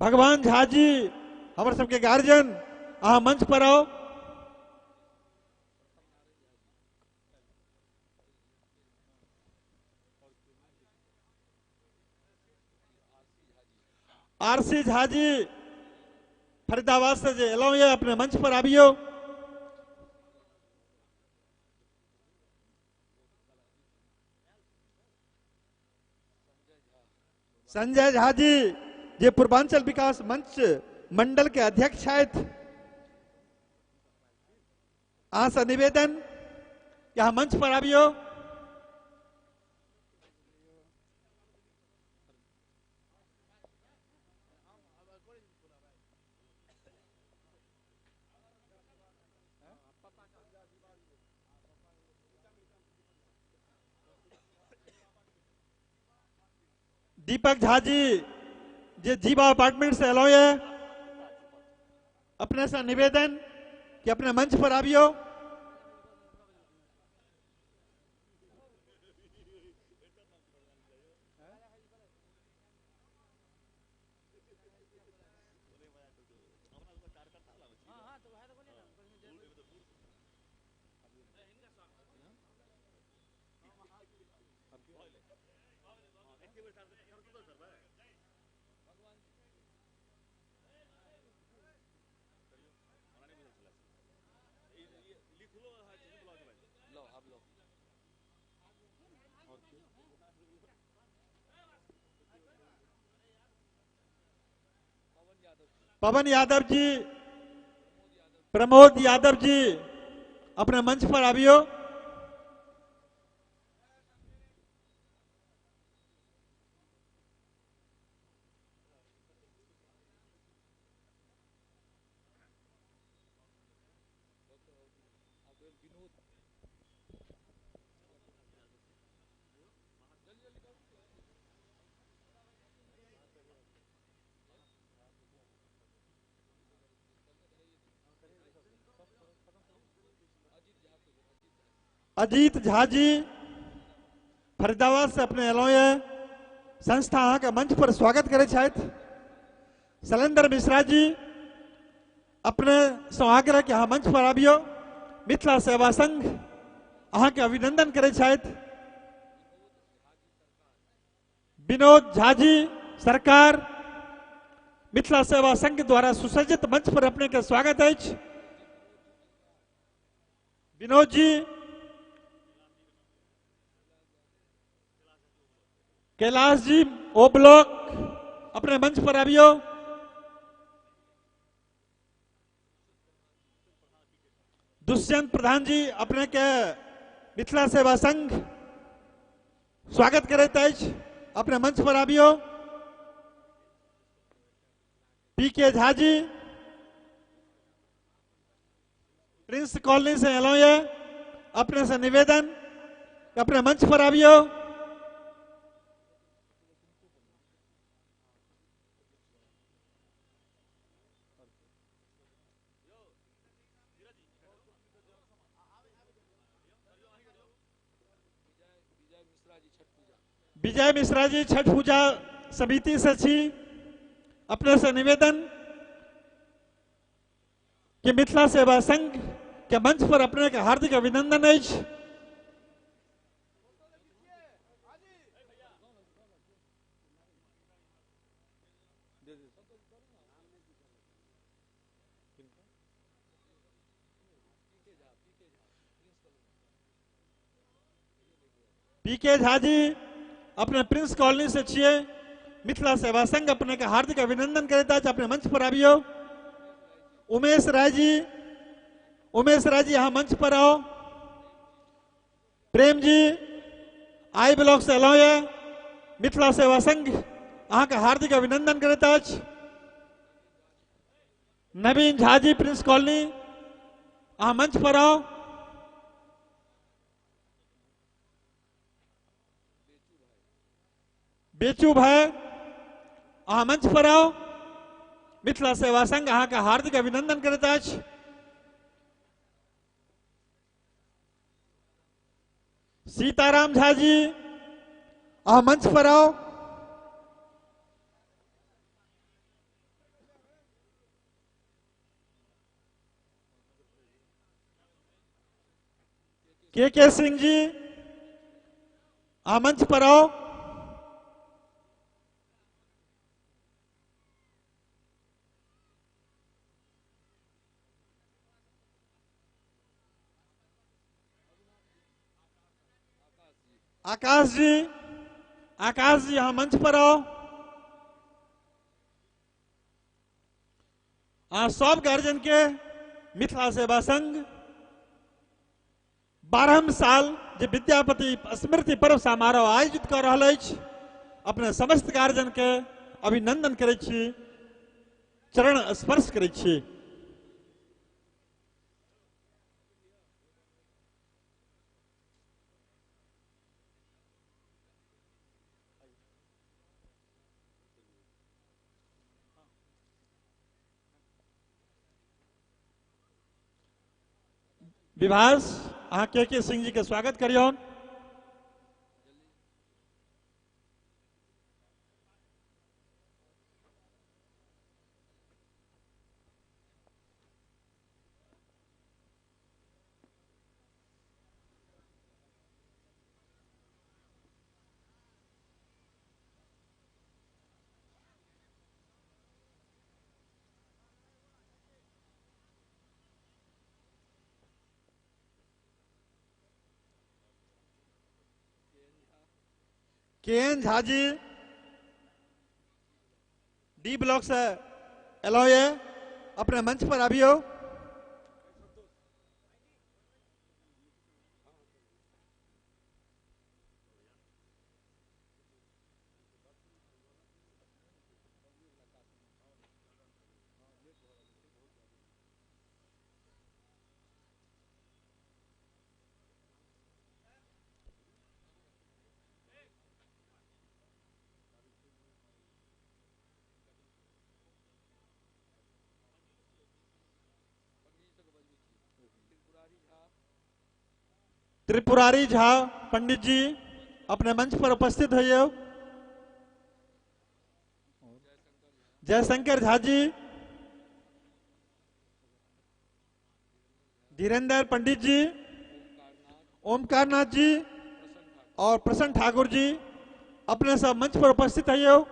भगवान झा जी हमर सबके गार्जियन, अहाँ मंच पर आओ। आरसी झा जी फरीदाबाद से जे एलहुँ ये अपने मंच पर आबियो। संजय झा जी जे पूर्वांचल विकास मंच मंडल के अध्यक्ष छथि, अहाँ से निवेदन यहाँ मंच पर आबियो। दीपक झा जी जे जीवा अपार्टमेंट से एलहुँ ये, अपने से निवेदन कि अपने मंच पर आबियो। पवन यादव जी, प्रमोद यादव जी अपने मंच पर आबियो। अजीत झा जी फरीदाबाद से अपने एलहुँ ये, संस्था अहाँके मंच पर स्वागत करै छथि। शैलेंद्र मिश्रा जी अपने सँ आग्रह कि अहाँ मंच पर आबियो। मिथिला सेवा संघ अहाँके अभिनंदन करै छथि। विनोद झा जी सरकार मिथिला सेवा संघ द्वारा सुसज्जित मंच पर अपने के स्वागत अछि। विनोद जी, कैलाश जी ओ ब्लॉक अपने मंच पर आबियो। दुष्यंत प्रधान जी अपने के मिथिला सेवा संघ स्वागत करैत अछि, अपने मंच पर आबियो। पी के झा जी प्रिंस कॉलोनी से एलहुँ ये, अपने से निवेदन अपने मंच पर आबियो। विजय मिश्रा जी छठ पूजा समिति से छी, अपने से निवेदन कि मिथिला सेवा संघ के मंच पर अपने के हार्दिक अभिनंदन अछि। पी के झा जी अपने प्रिंस कॉलोनी से छिए, मिथिला सेवा संघ अपने के हार्दिक अभिनंदन करैत अछि, अपने मंच पर आबियो। उमेश राय जी, उमेश राय जी यहाँ मंच पर आओ। प्रेम जी I block से एलहुँ ये, मिथिला सेवा संघ अहाँके हार्दिक अभिनंदन करैत अछि। नवीन झा जी प्रिंस कॉलोनी अहाँ मंच पर आओ। बेचू भाई अहाँ मंच पर आओ। मिथिला सेवा संघ अहाँके हार्दिक अभिनंदन करैत अछि। सीताराम झा जी अहाँ मंच पर आओ। के सिंह जी अहाँ मंच पर आओ। आकाश जी, आकाश जी अहाँ मंच पर आउ। अहाँ सब गार्जियन के मिथिला सेवा संघ 12 साल जे विद्यापति स्मृति पर्व समारोह आयोजित कर रहल अछि, अपने समस्त गार्जियन के अभिनंदन करै छी, चरण स्पर्श करै छी। विभास, अहाँ के सिंह जी के स्वागत करियौन। K N Jha ji D block से एलो ये, अपने मंच पर आबियो। त्रिपुरारी झा पंडित जी अपने मंच पर उपस्थित होइए। जयशंकर झा जी, धीरेन्द्र पंडित जी, ओमकारनाथ जी और प्रसन्न ठाकुर जी अपने सब मंच पर उपस्थित होइए।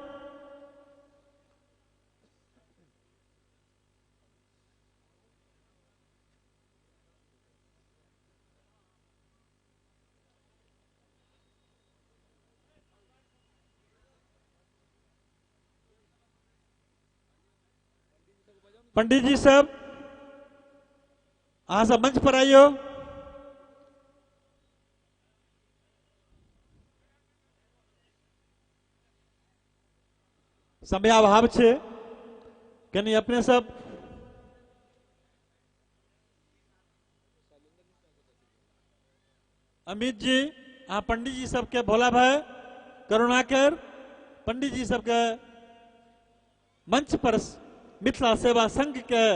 पंडित जी सब अहाँ सब मंच पर आइयो। समयाभाव छे, कनी अपने सब अमित जी, अहाँ पंडित जी सबके, भोला भाई, करुणाकर पंडित जी सबके मंच पर मिथिला सेवा संघ के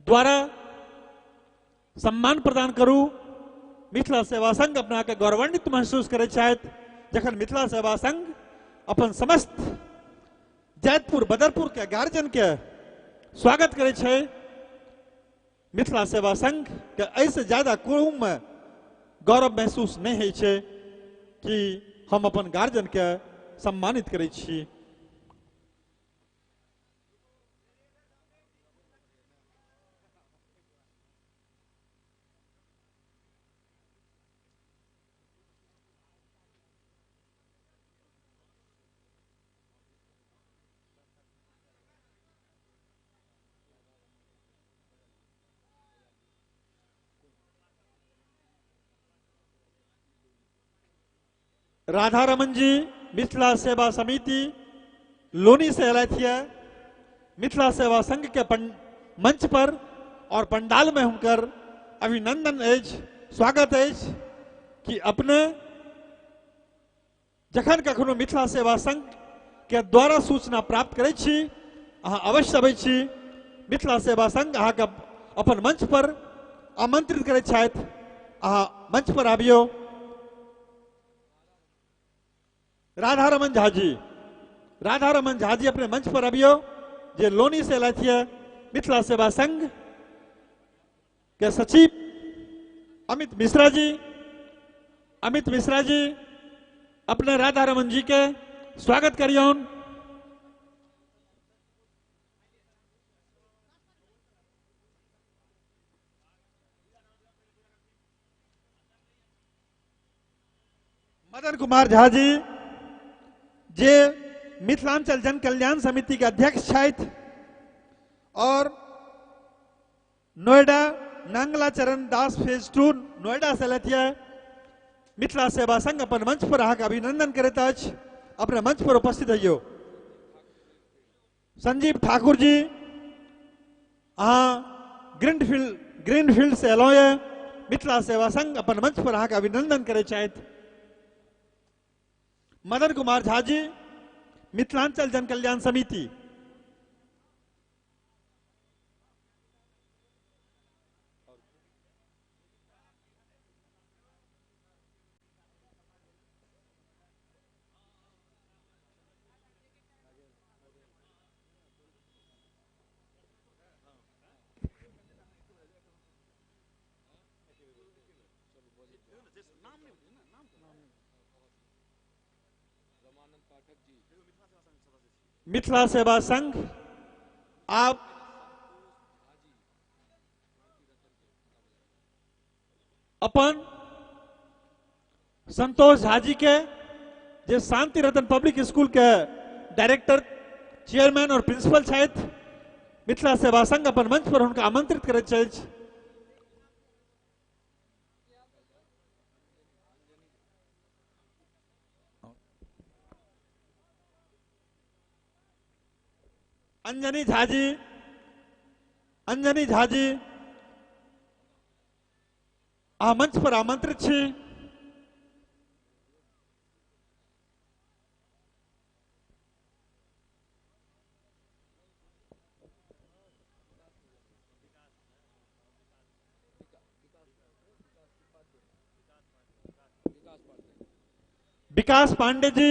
द्वारा सम्मान प्रदान करू। मिथिला सेवा संघ अपना के गौरवान्वित महसूस करे छथि जखन मिथिला सेवा संघ अपन समस्त जैतपुर बदरपुर के गार्जियन के स्वागत करे छै। मिथिला सेवा संघ के एहिसँ ज्यादा कोनो गौरव महसूस नहीं होइ छै कि हम अपन गार्जियन के सम्मानित करै छी। राधा रमन जी मिथिला सेवा समिति लोनी से अयलथि है। मिथिला सेवा संघ के मंच पर और पंडाल में हुनकर अभिनंदन अछि, स्वागत अछि कि अपने जखन कखनो मिथिला सेवा संघ के द्वारा सूचना प्राप्त करै छी अहाँ अवश्य अबै छी। मिथिला सेवा संघ अहाँके अपन मंच पर आमंत्रित करै छथि, अहाँ मंच पर आबियौ। राधा रमन झा जी, राधा रमन झा जी अपने मंच पर अबियो जे लोनी से अयलथि है। मिथिला सेवा संघ के सचिव अमित मिश्रा जी, अमित मिश्रा जी अपने राधा रमन जी के स्वागत करियौन। मदन कुमार झा जी जे मिथिलांचल जन कल्याण समिति के अध्यक्ष छथि और नोएडा नांगला चरण दास फेज 2 नोएडा से अयलथि। मिथिला सेवा संघ अपन मंच पर अहाँके अभिनंदन करैत अछि। अपने मंच पर उपस्थित हइयो। संजीव ठाकुर जी अहाँ ग्रीनफील्ड से अयलहुँ ये। मिथिला सेवा संघ अपन मंच पर अहाँके अभिनंदन करैत छथि। मदन कुमार झा जी मिथिलांचल जन कल्याण समिति। मिथिला सेवा संघ आप अपन संतोष झा जी के जे शांति रतन पब्लिक स्कूल के डायरेक्टर, चेयरमैन और प्रिंसिपल छथि, मिथिला सेवा संघ अपन मंच पर हुनका आमंत्रित करैत छथि। अंजनी झा जी, अंजनी झा जी अहाँ मंच पर आमंत्रित छी। विकास पांडे जी,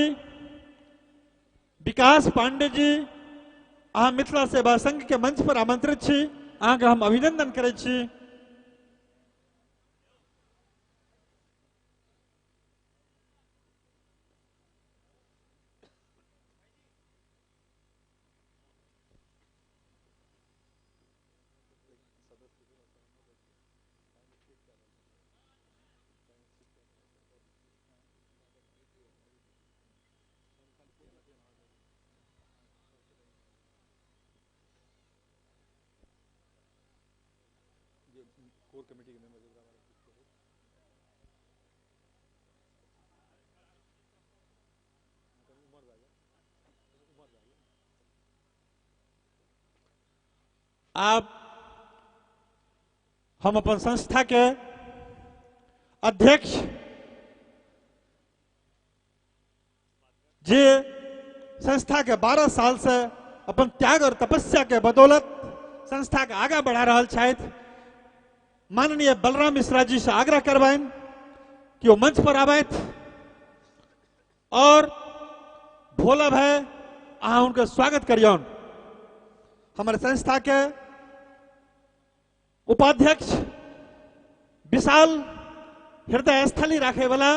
विकास पांडे जी अहाँ मिथिला सेवा संघ के मंच पर आमंत्रित छी। अहाँके हम अभिनंदन करै छी। कोर कमेटी के मेंबर आप हम अपन संस्था के अध्यक्ष जे संस्था के 12 साल से अपन त्याग और तपस्या के बदौलत संस्था के आगा बढ़ा रहल छथि, माननीय बलराम मिश्रा जी से आग्रह करबनि कि वो मंच पर आबथि और भोला भाई अहाँ उनका स्वागत करियौन। हमारे संस्था के उपाध्यक्ष विशाल हृदय स्थली राखे वाला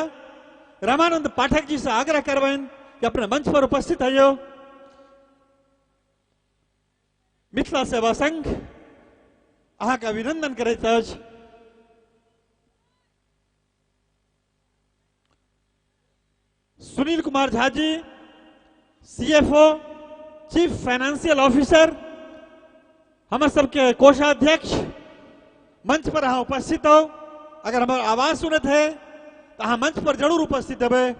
रामानंद पाठक जी से आग्रह करबनि कि अपने मंच पर उपस्थित हइयो। मिथिला सेवा संघ अहाँके अभिनंदन करैत अछि। Sunil Kumar Jha ji CFO chief financial officer हमर सबके कोषाध्यक्ष मंच पर अहाँ उपस्थित हो। अगर हमर आवाज सुनत है तो अहाँ मंच पर जरूर उपस्थित हेबै।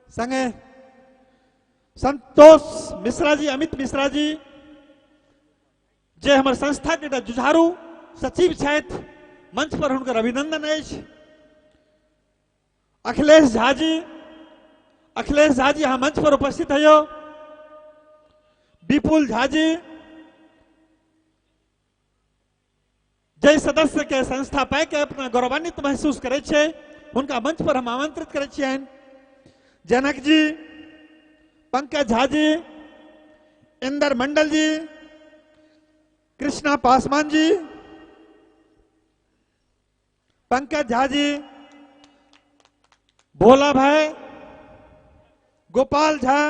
संगे संतोष मिश्रा जी, अमित मिश्रा जी जे हमर संस्था के एकटा जुझारू सचिव छथि, मंच पर हुनकर अभिनंदन अछि। अखिलेश झा जी, अखिलेश झा जी अहाँ मंच पर उपस्थित हइयो। विपुल झा जी जे सदस्य के संस्था पाइ के अपना गौरवान्वित महसूस करै छै, हुनका मंच पर हम आमंत्रित करै छियनि। जनक जी, पंकज झा जी, इंदर मंडल जी, कृष्णा पासवान जी, पंकज झा जी, भोला भाई, गोपाल झा,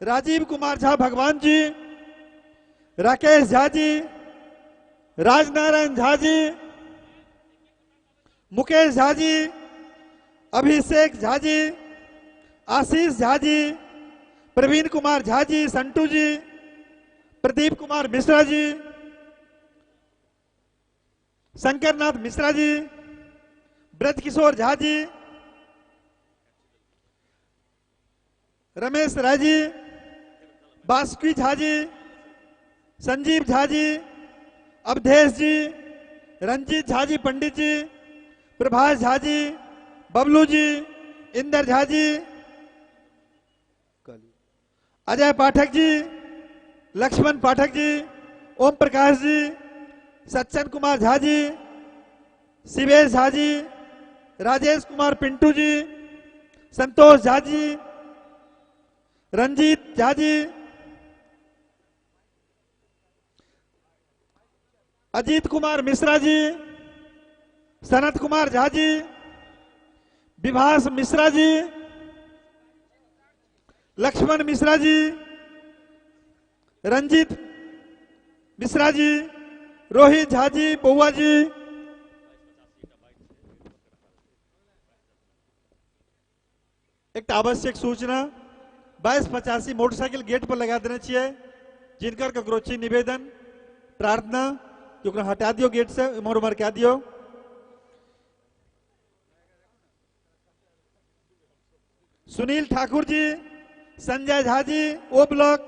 राजीव कुमार झा भगवान जी, राकेश झा जी, राजनारायण झा जी, मुकेश झा जी, अभिषेक झा जी, आशीष झा जी, प्रवीण कुमार झा जी, संटू जी, प्रदीप कुमार मिश्रा जी, शंकरनाथ मिश्रा जी, ब्रजकिशोर झा जी, रमेश राय जी, बासुकी झा जी, संजीव झा जी, अवधेश जी, रंजीत झा जी पंडित जी, प्रभाष झा जी, बबलू जी, इंदर झा जी, अजय पाठक जी, लक्ष्मण पाठक जी, ओम प्रकाश जी, सज्जन कुमार झा जी, शिवेश झा जी, राजेश कुमार पिंटू जी, संतोष झा जी, रंजीत झा जी, अजीत कुमार मिश्रा जी, सनत कुमार झा जी, विभास मिश्रा जी, लक्ष्मण मिश्रा जी, रंजीत मिश्रा जी, रोहित झा जी, बउआ जी, एक आवश्यक सूचना, 2285 मोटरसाइकिल गेट पर लगा देने चाहिए। जिनकर ककरो छी निवेदन प्रार्थना कि ओकरा हटा दियो गेट से, इम्हर उम्हर कह दियो। सुनील ठाकुर जी, संजय झा जी, ओ ब्लॉक,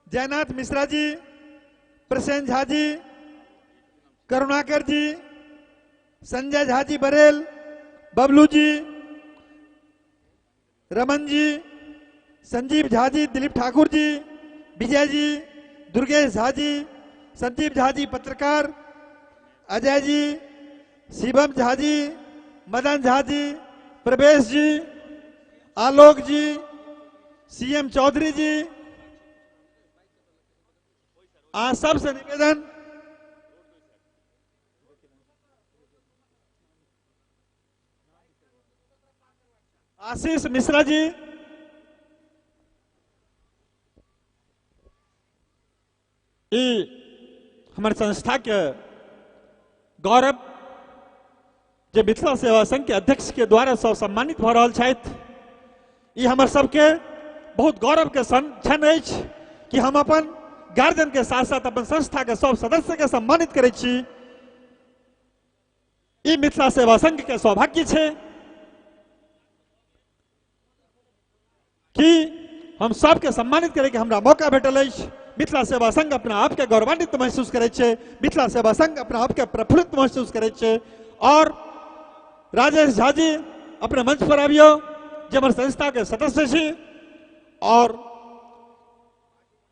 जयनाथ मिश्रा जी, प्रसेन झा जी, करुणाकर जी, संजय झा जी बरेल, बबलू जी, रमन जी, संजीव झा जी, दिलीप ठाकुर जी, विजय जी, दुर्गेश झा जी, संदीप झा जी पत्रकार, अजय जी, शिवम झा जी, मदन झा जी, प्रवेश जी, आलोक जी, सीएम चौधरी जी, आ सबसे निवेदन आशीष मिश्रा जी, ई हमारे संस्था के गौरव जे मिथिला सेवा संघ के अध्यक्ष के द्वारा सब सम्मानित भ रहल छथि, ई हमर सबके बहुत गौरव के क्षण अछि कि हम अपन गार्जियन के साथ साथ अपन संस्था के सब सदस्य के सम्मानित करै छी। ई मिथिला सेवा संघ के सौभाग्य छै कि हम सबके सम्मानित करे के हमरा मौका भेटल अछि। मिथिला सेवा संघ अपना आप के गौरवान्वित महसूस करै छै, मिथिला सेवा संघ अपना आप के प्रफुल्लित महसूस करै छै। और राजेश झा जी अपने मंच पर आबियो जे हमर संस्था के सदस्य छी, और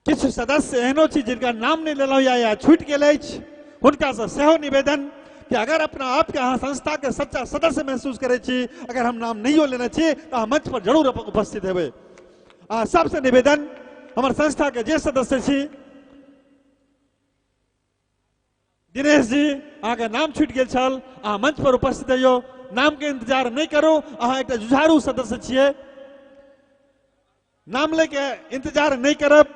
किछु सदस्य एहनो छी जिनका नाम नहीं लेलहुँ या छूटि गेल अछि, हुनकासँ सेहो निवेदन कि अगर अपना आप के अहाँ संस्था के सच्चा सदस्य महसूस करै छी, अगर हम नाम नहियो लेने छी तऽ अहाँ मंच पर जरूर उपस्थित हेबै। अहाँ सबसँ निवेदन, हमर संस्था के जे सदस्य छी, दिनेश जी अहाँके नाम छूटि गेल छल, अहाँ मंच पर उपस्थित हइयो, नाम के इंतजार नहीं करू, अहाँ एकटा जुझारू सदस्य छियै, नाम लैके इंतजार नहीं करब।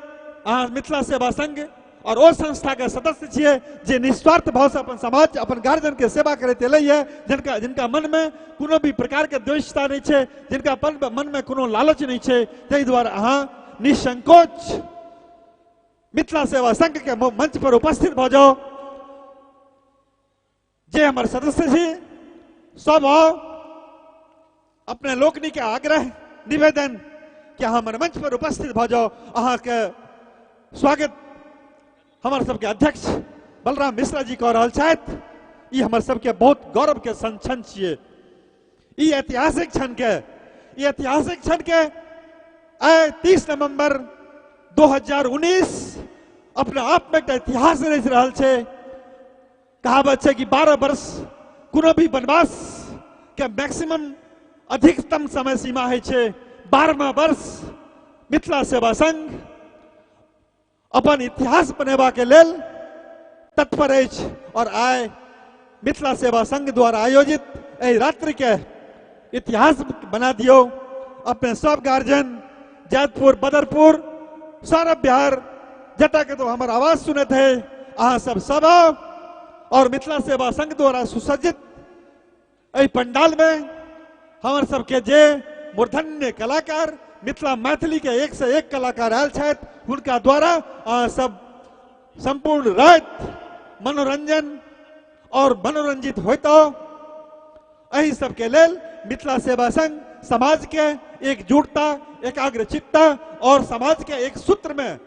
अहाँ मिथिला सेवा संघ और ओ संस्था के सदस्य छियै जे निस्वार्थ भाव से अपन समाज अपन गार्जियन के सेवा करैत एलै है, जिनका जिनका मन में कोनो भी प्रकार के द्वेषता नहीं छै, जिनका मन में कोनो लालच नहीं छै, ताहि दुआरे अहाँ निसंकोच मिथिला सेवा संघ के मंच पर उपस्थित भऽ जाउ। जे हमर सदस्य छी सब आओ, अपने लोकनि के आग्रह निवेदन कि अहाँ हमर मंच पर उपस्थित भऽ जाउ। अहाँके स्वागत हमर सबके अध्यक्ष बलराम मिश्रा जी कऽ रहल छथि। ई हमर सबके बहुत गौरव के क्षण छियै। ई ऐतिहासिक क्षण के, ई ऐतिहासिक क्षण के आइ 30 नवंबर 2019 अपना आप में एकटा इतिहास रचि रहल छै। कहावत छै कि 12 वर्ष कोनो भी वनवास के मैक्सिमम अधिकतम समय सीमा होइ छै। 12वां वर्ष मिथिला सेवा संघ अपन इतिहास बनेबाक लेल तत्पर अछि और आइ मिथिला सेवा संघ द्वारा आयोजित एहि रात्रि के इतिहास बना दियौ। अपने सब गार्जियन जैतपुर बदरपुर सारा बिहार जतऽ कतौ हमर आवाज सुनैत है, अहाँ सब सब आउ और मिथिला सेवा संघ द्वारा सुसज्जित एहि पंडाल में हमर सबके जे मूर्धन्य कलाकार मिथिला मैथिली के एक से एक कलाकार आयल छथि, हुनका द्वारा अहाँ सब संपूर्ण राति मनोरंजन और मनोरंजित होइतो। एहि सबके लेल मिथिला सेवा संघ समाज के एकजुटता, एकाग्रचित्ता और समाज के एक सूत्र में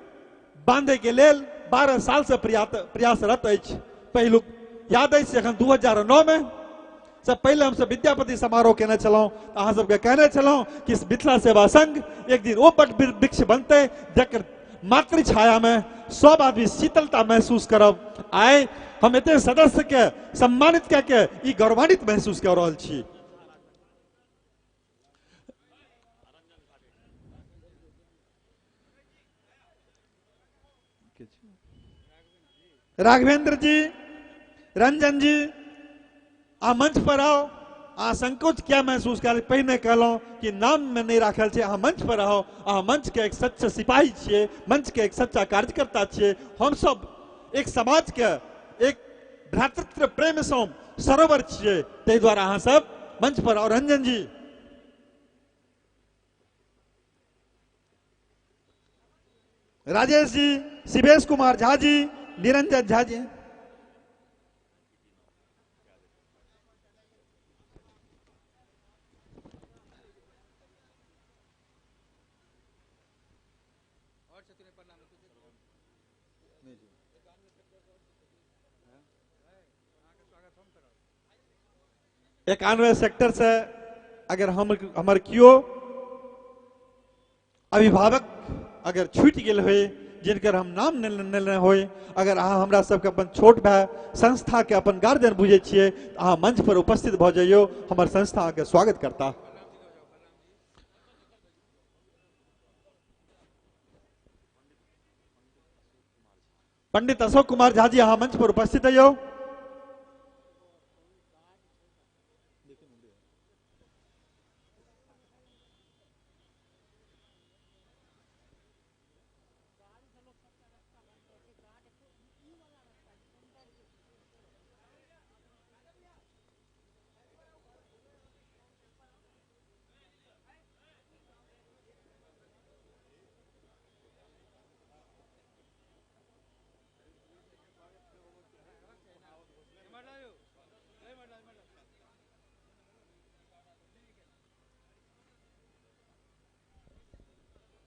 बांधे के लेल 12 साल से प्रयासरत अछि। पहिलुक याद अछि जखन 2009 में सब पहिले हमसब विद्यापति समारोह केने छलहुँ, तऽ अहाँ सबके कहने छलहुँ कि मिथिला सेवा संघ एक दिन ओ बट वृक्ष बनतै जकर मातृ छाया में सब आदमी शीतलता महसूस करब। आइ हम एते सदस्य के सम्मानित कए के ई गौरवान्वित महसूस कऽ रहल छी। राघवेंद्र जी, रंजन जी, आ मंच पर आओ। आ संकोच क्या महसूस कर, पहिने कहलहुँ कि नाम में नहीं राखल छै, अहाँ मंच पर आओ। अहाँ मंच के एक सच्चा सिपाही छियै, मंच के एक सच्चा कार्यकर्ता छियै। हम सब एक समाज के एक भ्रातृत्व प्रेम सँ सरोवर छियै, ताहि दुआरे अहाँ सब मंच पर आओ। रंजन जी, राजेश जी, शिवेश कुमार झा जी, निरंजन झा जी, 91 सेक्टर से अगर हम हमर कियो अभिभावक अगर छूटि गेल होय, जिनकर हम नाम नहि लेने होय, अगर अहाँ हमरा सबके अपन छोट भाय संस्था के अपन गार्जियन बुझै छियै, तऽ अहाँ मंच पर उपस्थित भऽ जइयौ, हमर संस्था अहाँके स्वागत करता। पंडित अशोक कुमार झा जी, अहाँ मंच पर उपस्थित हइयौ।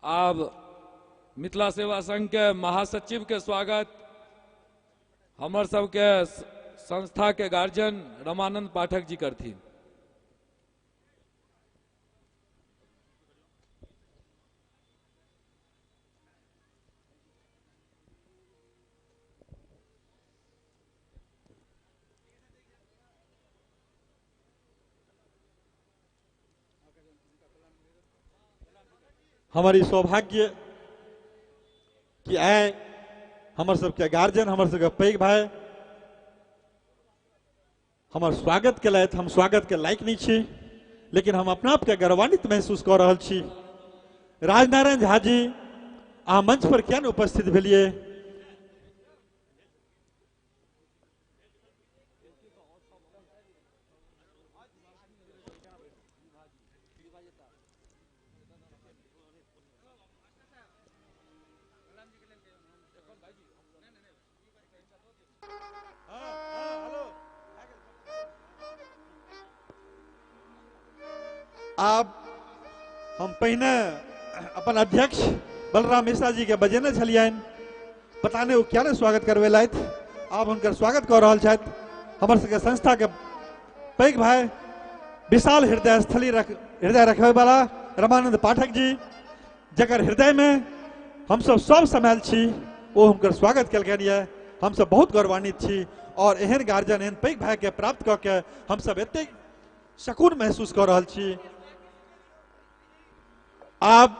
आब मिथिला सेवा संघ के महासचिव के स्वागत हमर सबके संस्था के गार्जियन रमानंद पाठक जी करथिन। हमारी सौभाग्य कि आए हमर सबके गार्जियन, हमर सबके पैघ भाई हमर स्वागत केलथि। हम स्वागत के लायक नहीं छी, लेकिन हम अपना आपके गौरवान्वित महसूस कऽ रहल छी। राजनारायण झा जी, अहाँ मंच पर किया नहि उपस्थित भेलियै? आब हम पहिने अपन अध्यक्ष बलराम मिश्रा जी के बजेने छलियनि, पता नहीं वो क्या ने स्वागत करवेलथि। आब हुनकर स्वागत कऽ रहल छथि हमर सबके संस्था के पैघ भाई, विशाल हृदय स्थली हृदय रखबै वाला रमानंद पाठक जी, जकर हृदय में हम सब सब समायल छी, ओ हुनकर स्वागत केलकनि ये। हम सब बहुत गौरवान्वित छी और एहन गार्जियन, एहन पैघ भाई के प्राप्त कऽ के हम सब एतेक सकून महसूस कऽ रहल छी। आब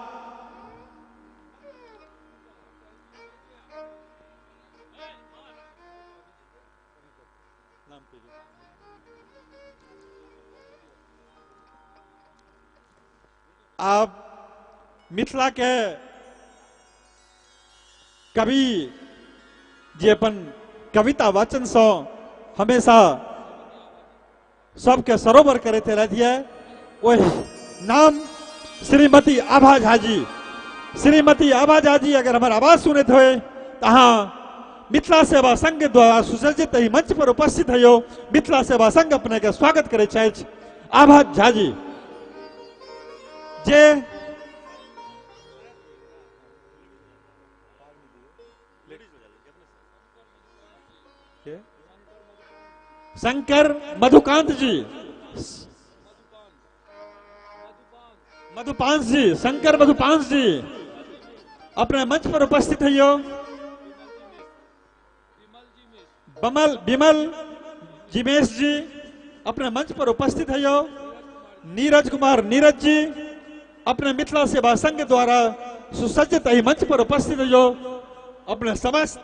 आब मिथिला के कवि जे अपन कविता वाचन सँ हमेशा सबके सरोवर करैत रहथि, ओहि नाम श्रीमती आभा झा जी। श्रीमती आभा झा जी अगर हमर आवाज सुनैत होय तऽ अहाँ मिथिला सेवा संघ द्वारा सुसज्जित एहि मंच पर उपस्थित हइयो। मिथिला सेवा संघ अपने के स्वागत करैत छथि। आभा झा जी जे शंकर मधुकांत जी, मधुपांश जी, शंकर मधुपांश जी अपने मंच पर उपस्थित हइयो। बिमल जिमेश जी अपने मंच पर उपस्थित हइयो। नीरज कुमार नीरज जी अपने मिथिला सेवा संघ द्वारा सुसज्जित एहि मंच पर उपस्थित हइयो। अपने समस्त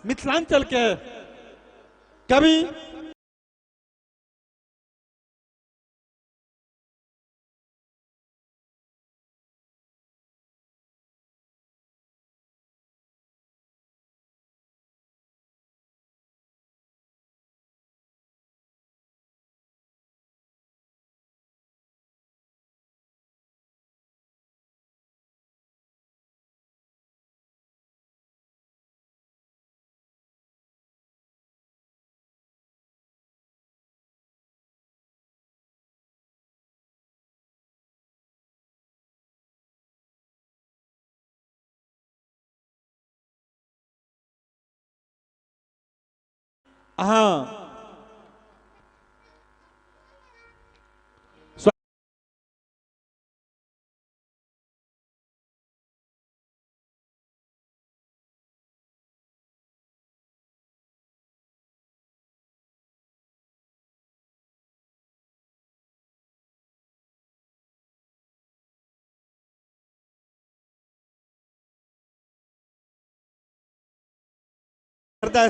मिथिलांचल के कवि अहाँ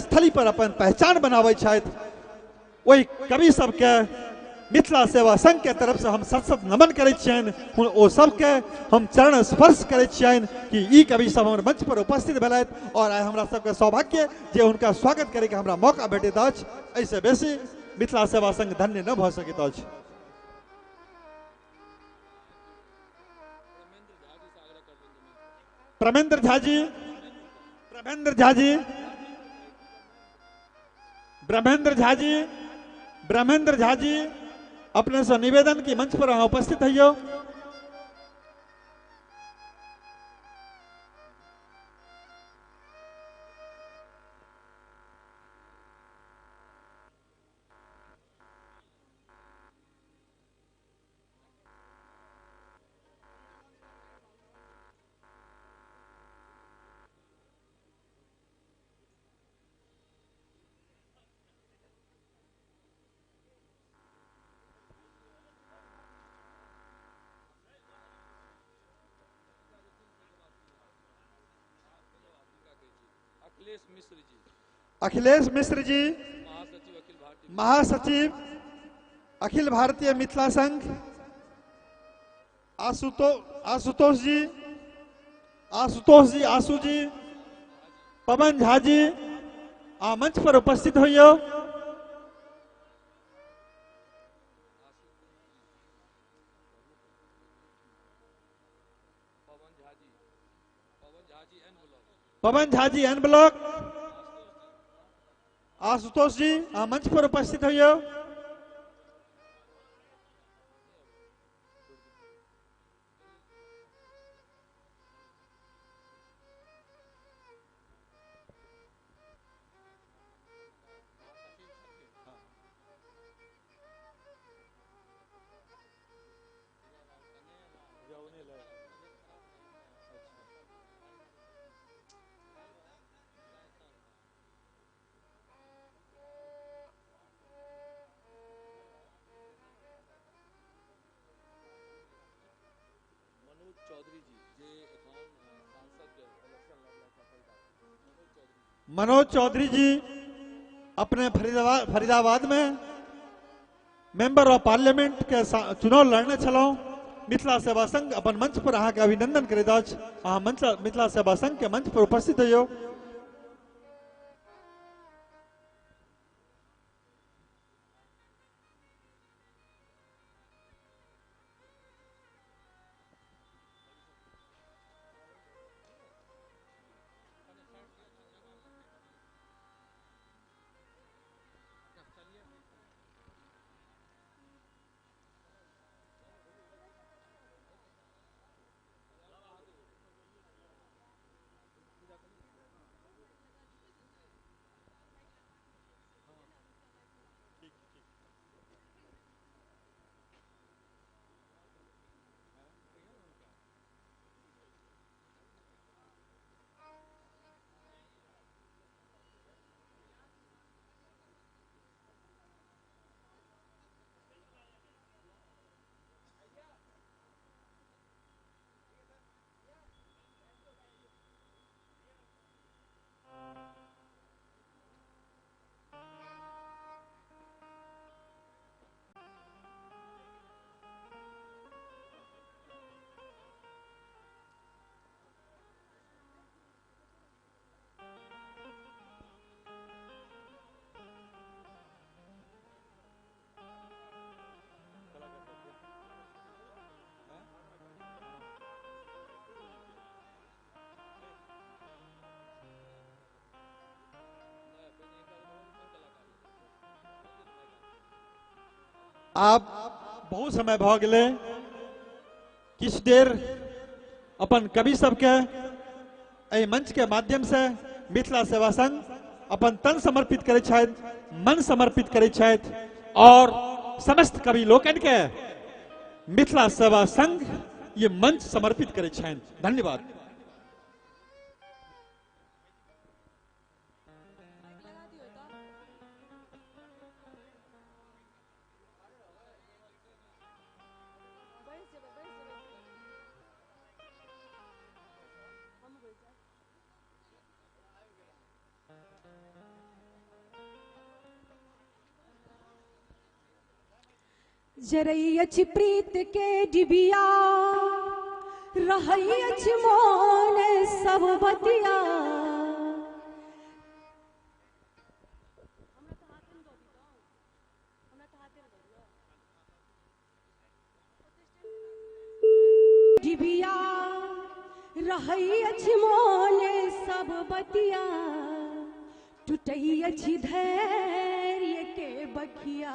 स्थली पर अपन पहचान बनाबै छथि, ओहि कवि सबके मिथिला सेवा संघ के तरफ से हम सत सत नमन करै छियनि। ओ सबके हम चरण स्पर्श करै छियनि कि ई कवि सब हमर मंच पर उपस्थित भेलथि और आइ हमरा सबके सौभाग्य जे हुनका स्वागत करैके हमरा मौका भेटैत अछि। एहिसँ बेसी मिथिला सेवा संघ धन्य न भऽ सकैत अछि। प्रमेंद्र झा जी, प्रमेंद्र झा जी, ब्रह्मेंद्र झा जी, ब्रह्मेंद्र झा जी अपने से निवेदन की मंच पर अहाँ उपस्थित हइयो। अखिलेश मिश्र जी, महासचिव अखिल भारतीय मिथिला संघ। आशुतोष जी, आशुतोष जी, आशु जी, पवन झा जी आ मंच पर उपस्थित होइयो। Pawan Jha G N block, Ashutosh जी आ मंच पर उपस्थित होइयो। मनोज चौधरी जी अपने फरीदाबाद में मेंबर ऑफ पार्लियामेंट के चुनाव लड़ने छलहुँ। मिथिला सेवा संघ अपन मंच पर अहाँके अभिनंदन करैत अछि। अहाँ मंच मिथिला सेवा संघ के मंच पर उपस्थित होइयौ। आब बहुत समय भऽ गेलै, किछु देर अपन कवि सबके एहि मंच के माध्यम से मिथिला सेवा संघ अपन तन समर्पित करै छथि, मन समर्पित करै छथि और समस्त कवि लोकनि के मिथिला सेवा संघ ये मंच समर्पित करै छनि। धन्यवाद। जरई अछि प्रीत के डिबिया, रहई अछि मोन सब बतिया। डिबिया रहई अछि मोन सब बतिया, टूटई अछि धैर्य के बखिया।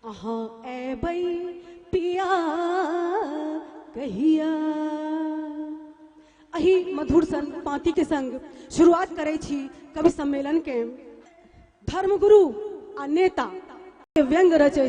अहाँ एबै पिया कहिया। अही मधुर सन पाँति के संग शुरुआत करै छी कवि सम्मेलन के। धर्मगुरु आ नेता व्यंग रचै